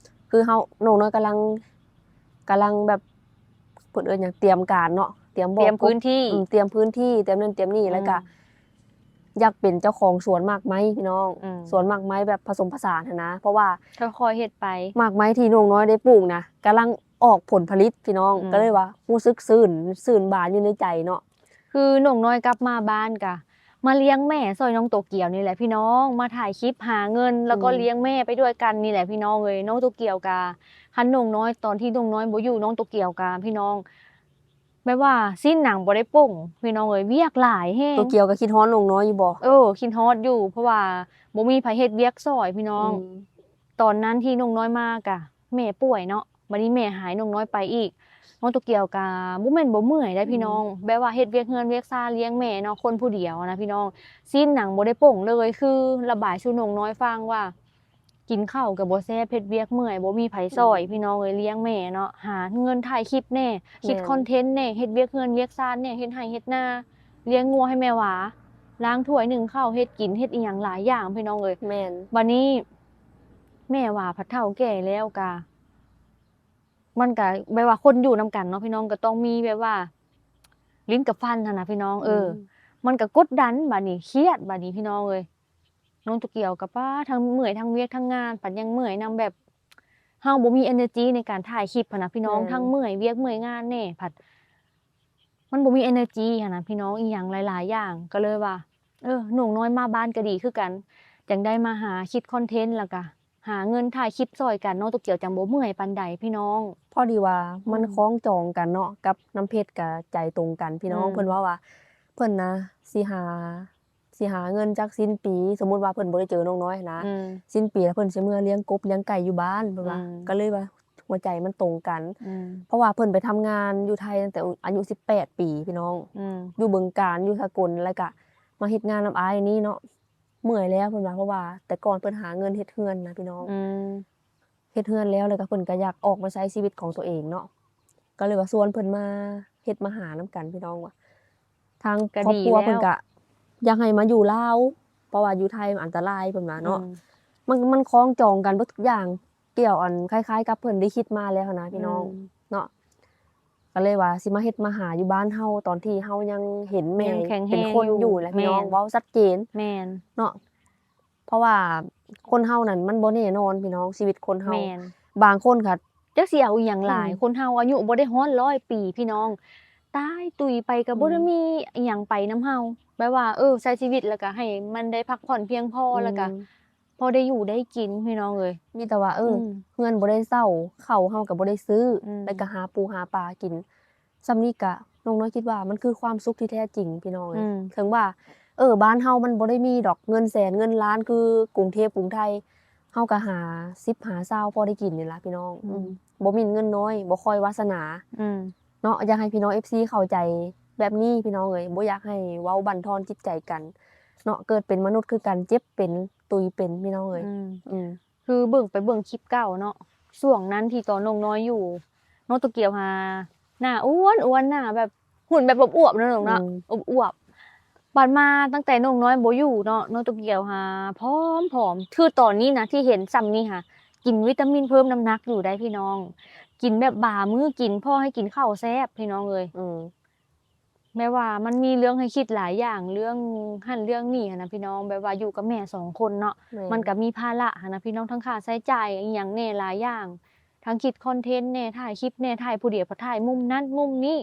ຄືເຮົາ ນ້ອງນ້ອຍກຳລັງ ກຳລັງແບບ ເພິ່ນເອີ້ນຫຍັງ ຕຽມການເນາະ ຕຽມບໍ່ ຕຽມພື້ນທີ່ ອືມ ຕຽມພື້ນທີ່ ຕຽມນັ້ນຕຽມນີ້ ອືມ ແລ້ວກະຢາກເປັນເຈົ້າຂອງສວນໝາກໄມ້ພີ່ນ້ອງ. ອືມ ສວນໝາກໄມ້ແບບຜະສົມຜະສານຫັ້ນນະ ເພາະວ່າຄ່ອຍໆເຮັດໄປ ໝາກໄມ້ທີ່ນ້ອງນ້ອຍໄດ້ປູກນະ ກຳລັງອອກຜົນຜະລິດພີ່ນ້ອງ. ອືມ ກໍເລີຍວ່າຮູ້ສຶກຊື່ນ ຊື່ນບານຢູ່ໃນໃຈເນາະ. ຄືນ້ອງນ້ອຍກັບມາບ້ານກະມາລ້ຽງແມ່ຊ່ອຍນ້ອງໂຕກຽວນີ້ແຫຼະພີ່ນ້ອງ ມາຖ່າຍຄລິບຫາເງິນ ແລ້ວກໍ ອືມ ລ້ຽງແມ່ໄປດ້ວຍກັນນີ້ແຫຼະພີ່ນ້ອງເອີຍ. ນ້ອງໂຕກຽວກະ ຄັນນ້ອງນ້ອຍ ຕອນທີ່ນ້ອງນ້ອຍບໍ່ຢູ່ ນ້ອງໂຕກຽວກະ ພີ່ນ້ອງ ແບບວ່າຊີ້ນໜັງບໍ່ໄດ້ປົ່ງພີ່ນ້ອງເອີຍ ວຽກຫຼາຍແຮງ. ໂຕກຽວກໍຄິດຮອດນ້ອງນ້ອຍຢູ່ບໍ່? ເອີ ຄິດຮອດຢູ່ ເພາະວ່າບໍ່ມີໃຜເຮັດວຽກຊ່ອຍພີ່ນ້ອງ. ອືມ ຕອນນັ້ນທີ່ນ້ອງນ້ອຍມາກະແມ່ປ່ວຍເນາະ ບັດນີ້ແມ່ຫາຍນ້ອງນ້ອຍໄປອີກ ນ້ອງໂຕກຽວກະບໍ່ແມ່ນບໍ່ເມື່ອຍໄດ໋ ອືມ ພີ່ນ້ອງ ແບບວ່າເຮັດວຽກເຮືອນວຽກຊານລ້ຽງແມ່ເນາະ ຄົນຜູ້ດຽວນະພີ່ນ້ອງ. ຊີ້ນໜັງບໍ່ໄດ້ປົ່ງເລີຍ ຄືລະບາຍສູ່ນ້ອງນ້ອຍຟັງວ່າ ກິນເຂົ້າກໍບໍ່ແຊບ ເຮັດວຽກເມື່ອຍ ບໍ່ມີໃຜຊ່ອຍ ອືມ ພີ່ນ້ອງເອີຍ ລ້ຽງແມ່ເນາະ ຫາເງິນຖ່າຍຄລິບແດ່ ຄິດ ແມ່ນ ຄອນເທັນແດ່ ເຮັດວຽກເຮືອນວຽກຊານແດ່ ເຮັດໄຮ່ເຮັດນາ ລ້ຽງງົວໃຫ້ແມ່ຫວາ ລ້າງຖ້ວຍ ໜຶ້ງເຂົ້າ ເຮັດກິນ ເຮັດອີ່ຫຍັງຫຼາຍຢ່າງ ພີ່ນ້ອງເອີຍ. ແມ່ນ ບັດນີ້ ແມ່ຫວາພັດເຖົ້າແກ່ແລ້ວກະ ມັນກະແບບວ່າຄົນຢູ່ນຳກັນເນາະພີ່ນ້ອງ ກໍຕ້ອງມີແບບວ່າ ລິ້ນກັບຟັນຫັ້ນນະພີ່ນ້ອງ. ເອີ ອືມ ມັນກະກົດດັນ ບາດນີ້ຄຽດ ບາດນີ້ພີ່ນ້ອງເອີຍ. ນ້ອງໂຕກຽວກໍ ປ້າ ທັງເມື່ອຍ ທັງວຽກ ທັງງານ ພັດຍັງເມື່ອຍນຳ ແບບເຮົາບໍ່ມີເອເນີຈີໃນການຖ່າຍຄລິບຫັ້ນນະພີ່ນ້ອງ. ແມ່ນ ທັງເມື່ອຍວຽກເມື່ອຍງານແດ່ ພັດມັນບໍ່ມີເອເນີຈີຫັ້ນນະພີ່ນ້ອງ ອີ່ຫຍັງຫຼາຍໆຢ່າງ ກໍເລີຍວ່າ ເອີ ນ້ອງນ້ອຍມາບ້ານກໍດີຄືກັນ ຈັ່ງໄດ້ມາຫາຄິດຄອນເທັນ ແລ້ວກະ ຫາເງິນຖ່າຍຄລິບຊ່ອຍກັນ ນ້ອງໂຕກຽວຈັ່ງບໍ່ເມື່ອຍປານໃດພີ່ນ້ອງ. ພໍດີວ່າມັນ ອືມ ຄ່ອງຈອງກັນເນາະ ກັບນ້ຳເພັດກະໃຈຕົງກັນພີ່ນ້ອງ. ອືມ ເພິ່ນເວົ້າວ່າ ເພິ່ນນະຊິຫາ ຊິຫາເງິນຈັກສິ້ນປີ ສົມມຸດວ່າເພິ່ນບໍ່ໄດ້ເຈີນ້ອງນ້ອຍນະ ອືມ ສິ້ນປີແລ້ວເພິ່ນຊິເມືອລ້ຽງກົບລ້ຽງໄກ່ຢູ່ບ້ານ ເພິ່ນວ່າ. ອືມ ກໍເລີຍວ່າຫົວໃຈມັນຕົງກັນ ອືມ ເພາະວ່າເພິ່ນໄປທຳງານຢູ່ໄທຕັ້ງແຕ່ອາຍຸສິບແປດປີພີ່ນ້ອງ. ອືມ ຢູ່ບຶງການ ຢູ່ສາກົນ ແລ້ວກະມາເຮັດງານນຳອ້າຍນີ້ເນາະ. ເມື່ອຍແລ້ວ ເພິ່ນວ່າ ເພາະວ່າແຕ່ກ່ອນເພິ່ນຫາເງິນເຮັດເຮືອນນະພີ່ນ້ອງ ອືມ ເຮັດເຮືອນແລ້ວ ແລ້ວກໍເພິ່ນກໍຢາກອອກມາໃຊ້ຊີວິດຂອງຕົວເອງເນາະ ກໍເລີຍວ່າຊວນເພິ່ນມາເຮັດມາຫານຳກັນພີ່ນ້ອງວ່າ ທາງ ກໍ ຄອບຄົວ ດີແລ້ວ ເພິ່ນກໍຢາກໃຫ້ມາຢູ່ລາວ ເພາະວ່າຢູ່ໄທມັນອັນຕະລາຍ ເພິ່ນວ່າເນາະ ອືມ ມັນ ມັນຄອງຈອງກັນເບິດທຸກຢ່າງ ກ່ຽວອັນຄ້າຍໆກັບເພິ່ນໄດ້ຄິດມາແລ້ວຫັ້ນນະພີ່ນ້ອງ ອືມ ເນາະ ກໍເລີຍວ່າຊິມາເຮັດມາຫາຢູ່ບ້ານເຮົາ ຕອນທີ່ເຮົາຍັງເຫັນແມ່ ຍັງແຂງແຮງ ເປັນຄົນຢູ່ ຢູ່ແຫຼະພີ່ນ້ອງ ແມ່ນ ເວົ້າຊັດເຈນ ແມ່ນ ເນາະ ເພາະວ່າຄົນເຮົານັ້ນມັນບໍ່ແນ່ນອນພີ່ນ້ອງ ຊີວິດຄົນເຮົາ ແມ່ນ ບາງຄົນກໍ ຈັກຊິເອົາອີ່ຫຍັງຫຼາຍ ອືມ ຄົນເຮົາອາຍຸບໍ່ໄດ້ຮອດຮ້ອຍປີພີ່ນ້ອງ ຕາຍຕຸຍໄປກໍບໍ່ໄດ້ ອືມ ມີອີ່ຫຍັງໄປນຳເຮົາ ແບບວ່າ ເອີ ໃຊ້ຊີວິດແລ້ວກໍໃຫ້ມັນໄດ້ພັກຜ່ອນພຽງພໍ ອືມ ແລ້ວກໍພໍໄດ້ຢູ່ໄດ້ກິນພີ່ນ້ອງເອີຍ ມີແຕ່ວ່າ ເອີ ອືມ ເຮືອນບໍ່ໄດ້ເຊົ່າ ເຂົ້າເຮົາກໍບໍ່ໄດ້ຊື້ ອືມ ແລ້ວກໍຫາປູຫາປາກິນ ສ່ຳນີ້ກະນ້ອງນ້ອຍຄິດວ່າມັນຄືຄວາມສຸກທີ່ແທ້ຈິງພີ່ນ້ອງເອີຍ ອືມ ເຖິງວ່າ ເອີ ບ້ານເຮົາມັນບໍ່ໄດ້ມີດອກເງິນແສນເງິນລ້ານຄືກຸງເທບກຸງໄທ ເຮົາກະຫາສິບຫາຊາວພໍໄດ້ກິນນີ້ລະພີ່ນ້ອງ ອືມ ອືມ ບໍ່ມີເງິນນ້ອຍ ບໍ່ຄ່ອຍວາສະໜາ ອືມ ເນາະ ຢາກໃຫ້ພີ່ນ້ອງເອັຟຊີເຂົ້າໃຈແບບນີ້ພີ່ນ້ອງເອີຍ ບໍ່ຢາກໃຫ້ເວົ້າບັ້ນທອນຈິດໃຈກັນເນາະ ເກີດເປັນມະນຸດຄືກັນ ເຈັບເປັນ ຕຸຍເປັນພີ່ນ້ອງເອີຍ ອືມ ອືມ ຄືເບິ່ງໄປເບິ່ງຄລິບເກົ່າເນາະ ຊ່ວງນັ້ນທີ່ຕອນນ້ອງນ້ອຍຢູ່ ນ້ອງໂຕກຽວຫາໜ້າອ້ວນໆ ໜ້າແບບ ຫຸ່ນແບບອວບໆ ເນາະນ້ອງເນາະ ອືມ ອວບໆ ບັດມາຕັ້ງແຕ່ນ້ອງນ້ອຍບໍ່ຢູ່ເນາະ ນ້ອງໂຕກຽວຫາຜອມໆ ຄືຕອນນີ້ນະທີ່ເຫັນສ່ຳນີ້ຫາ ກິນວິຕາມິນເພີ່ມນ້ຳໜັກຢູ່ໃດ໋ພີ່ນ້ອງ ກິນແບບບາມື້ກິນ ພໍໃຫ້ກິນເຂົ້າແຊບພີ່ນ້ອງເອີຍ ອືມ ແບບວ່າມັນມີເລື່ອງໃຫ້ຄິດຫຼາຍຢ່າງ ເລື່ອງຫັ້ນເລື່ອງນີ້ຫັ້ນນະພີ່ນ້ອງ ແບບວ່າຢູ່ກັບແມ່ສອງຄົນເນາະ ແມ່ນ ມັນກໍມີພາລະຫັ້ນນະພີ່ນ້ອງ ທັງຄ່າໃຊ້ຈ່າຍອີ່ຫຍັງແດ່ຫຼາຍຢ່າງ ທັງຄິດຄອນເທັນແດ່ ຖ່າຍຄລິບແດ່ ຖ່າຍຜູ້ດຽວ ພັດຖ່າຍມຸມນັ້ນມຸມນີ້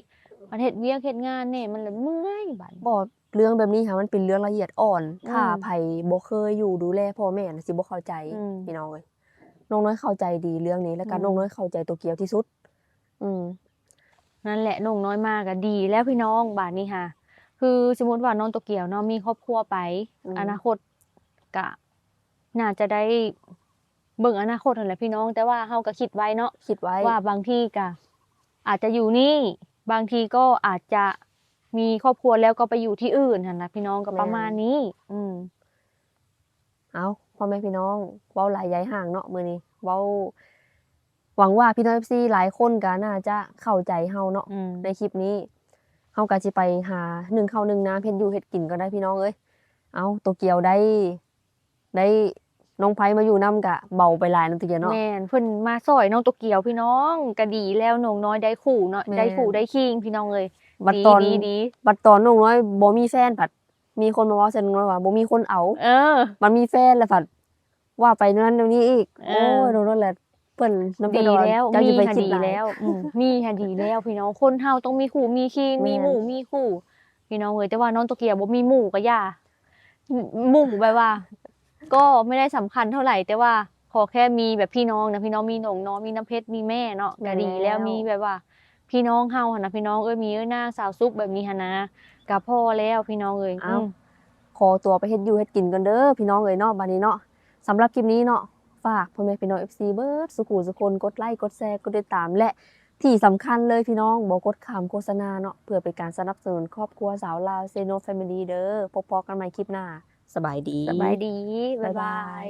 ພັດເຮັດວຽກເຮັດງານແດ່ ມັນລະເມື່ອຍບາດນີ້ ບໍ່ ເລື່ອງແບບນີ້ຫາ ມັນເປັນເລື່ອງລະອຽດອ່ອນ ອືມ ຖ້າໃຜບໍ່ເຄີຍຢູ່ດູແລພໍ່ແມ່ນະ ຊິບໍ່ເຂົ້າໃຈ ອືມ ພີ່ນ້ອງເອີຍ ນ້ອງນ້ອຍເຂົ້າໃຈດີເລື່ອງນີ້ ແລ້ວກໍ ອືມ ນ້ອງນ້ອຍເຂົ້າໃຈໂຕກຽວທີ່ສຸດ ອືມ ນັ້ນແຫຼະ ນ້ອງນ້ອຍມາກໍດີແລ້ວພີ່ນ້ອງ ບາດນີ້ຫາ ຄືສົມມຸດວ່ານ້ອງໂຕກຽວເນາະ ມີຄອບຄົວໄປ ອືມ ອະນາຄົດກະໜ້າຈະໄດ້ເບິ່ງອະນາຄົດຫັ້ນແຫຼະພີ່ນ້ອງ ແຕ່ວ່າເຮົາກໍຄິດໄວ້ເນາະ ຄິດໄວ້ ວ່າບາງທີກະອາດຈະຢູ່ນີ້ ບາງທີກໍອາດຈະມີຄອບຄົວແລ້ວກໍໄປຢູ່ທີ່ອື່ນຫັ້ນນະພີ່ນ້ອງ ກໍປະມານນີ້ ແມ່ນ ອືມ ເອົາ ພໍ່ແມ່ພີ່ນ້ອງ ເວົ້າຫຼາຍຢາຍຫ່າງເນາະມື້ນີ້ ເວົ້າ ຫວັງວ່າພີ່ນ້ອງເອັຟຊີຫຼາຍຄົນກໍໜ້າຈະເຂົ້າໃຈເຮົາເນາະ ອືມ ໃນຄລິບນີ້ ເຮົາກໍຊິໄປຫາໜຶ້ງເຂົ້າໜຶ້ງນ້ຳ ເຮັດຢູ່ເຮັດກິນກ່ອນໄດ໋ພີ່ນ້ອງເອີຍ ເອົາ ໂຕກຽວໄດ້ ໄດ້ນ້ອງໄພມາຢູ່ນຳກໍເບົາໄປຫຼາຍເນາະ ໂຕກຽວເນາະ ແມ່ນ ເພິ່ນມາຊ່ອຍນ້ອງໂຕກຽວພີ່ນ້ອງ ກໍດີແລ້ວ ນ້ອງນ້ອຍໄດ້ຄູ່ເນາະ ແມ່ນ ໄດ້ຄູ່ໄດ້ຄີງພີ່ນ້ອງເອີຍ ບັດຕອນ ດີໆໆ ບັດຕອນນ້ອງນ້ອຍບໍ່ມີແຟນ ພັດ ມີຄົນມາເວົ້າໃສ່ນ້ອງນ້ອຍວ່າບໍ່ມີຄົນເອົາ ເອີ ມັນມີແຟນແລ້ວພັດວ່າໄປແນວນັ້ນແນວນີ້ອີກ ເອີ ໂອ້ຍ ໂດນແລ້ວ ເພິ່ນນຳ ດີແລ້ວ ເຈົ້າຢ່າໄປຄິດຫຼາຍ ມີຫາດີແລ້ວ ອືມ ມີຫາດີແລ້ວພີ່ນ້ອງ ຄົນເຮົາຕ້ອງມີຄູ່ມີຄີງ ແມ່ນ ມີໝູ່ມີຄູ່ ພີ່ນ້ອງເອີຍ ແຕ່ວ່ານ້ອງໂຕກຽວບໍ່ມີໝູ່ກໍຢ່າ ໝູ່ແບບວ່າ ກໍບໍ່ໄດ້ສຳຄັນເທົ່າໃດ ແຕ່ວ່າຂໍແຄ່ມີແບບພີ່ນ້ອງນະ ພີ່ນ້ອງ ມີນ້ອງນ້ອຍ ມີນ້ຳເພັດ ມີແມ່ເນາະ ແມ່ນແລ້ວ ກໍດີແລ້ວ ມີແບບວ່າ ພີ່ນ້ອງເຮົາຫັ້ນນະ ພີ່ນ້ອງເອີຍ ມີເອື້ອຍນາງສາວສຸກແບບນີ້ຫັ້ນນະ ກໍພໍແລ້ວພີ່ນ້ອງເອີຍ ເອົ້າ ອືມ ຂໍຕົວໄປເຮັດຢູ່ເຮັດກິນກ່ອນເດີພີ່ນ້ອງເອີຍເນາະ ບາດນີ້ເນາະ ສຳລັບຄລິບນີ້ເນາະ ຝາກພໍ່ແມ່ພີ່ນ້ອງເອັຟຊີເບິດສູ່ຄູ່ສູ່ຄົນ ກົດໄລ ກົດແຊ ກົດຕິດຕາມ ແລະ ທີ່ສຳຄັນເລີຍພີ່ນ້ອງ ບໍ່ກົດຂ້າມໂຄສະນາເນາະ ເພື່ອເປັນການສະໜັບສະໜູນຄອບຄົວຊາວລາວ ເຊໂນ Family ເດີ ພົບພໍ້ກັນໃໝ່ຄລິບໜ້າ ສະບາຍດີ ສະບາຍດີ ບາຍບາຍ ບາຍບາຍ.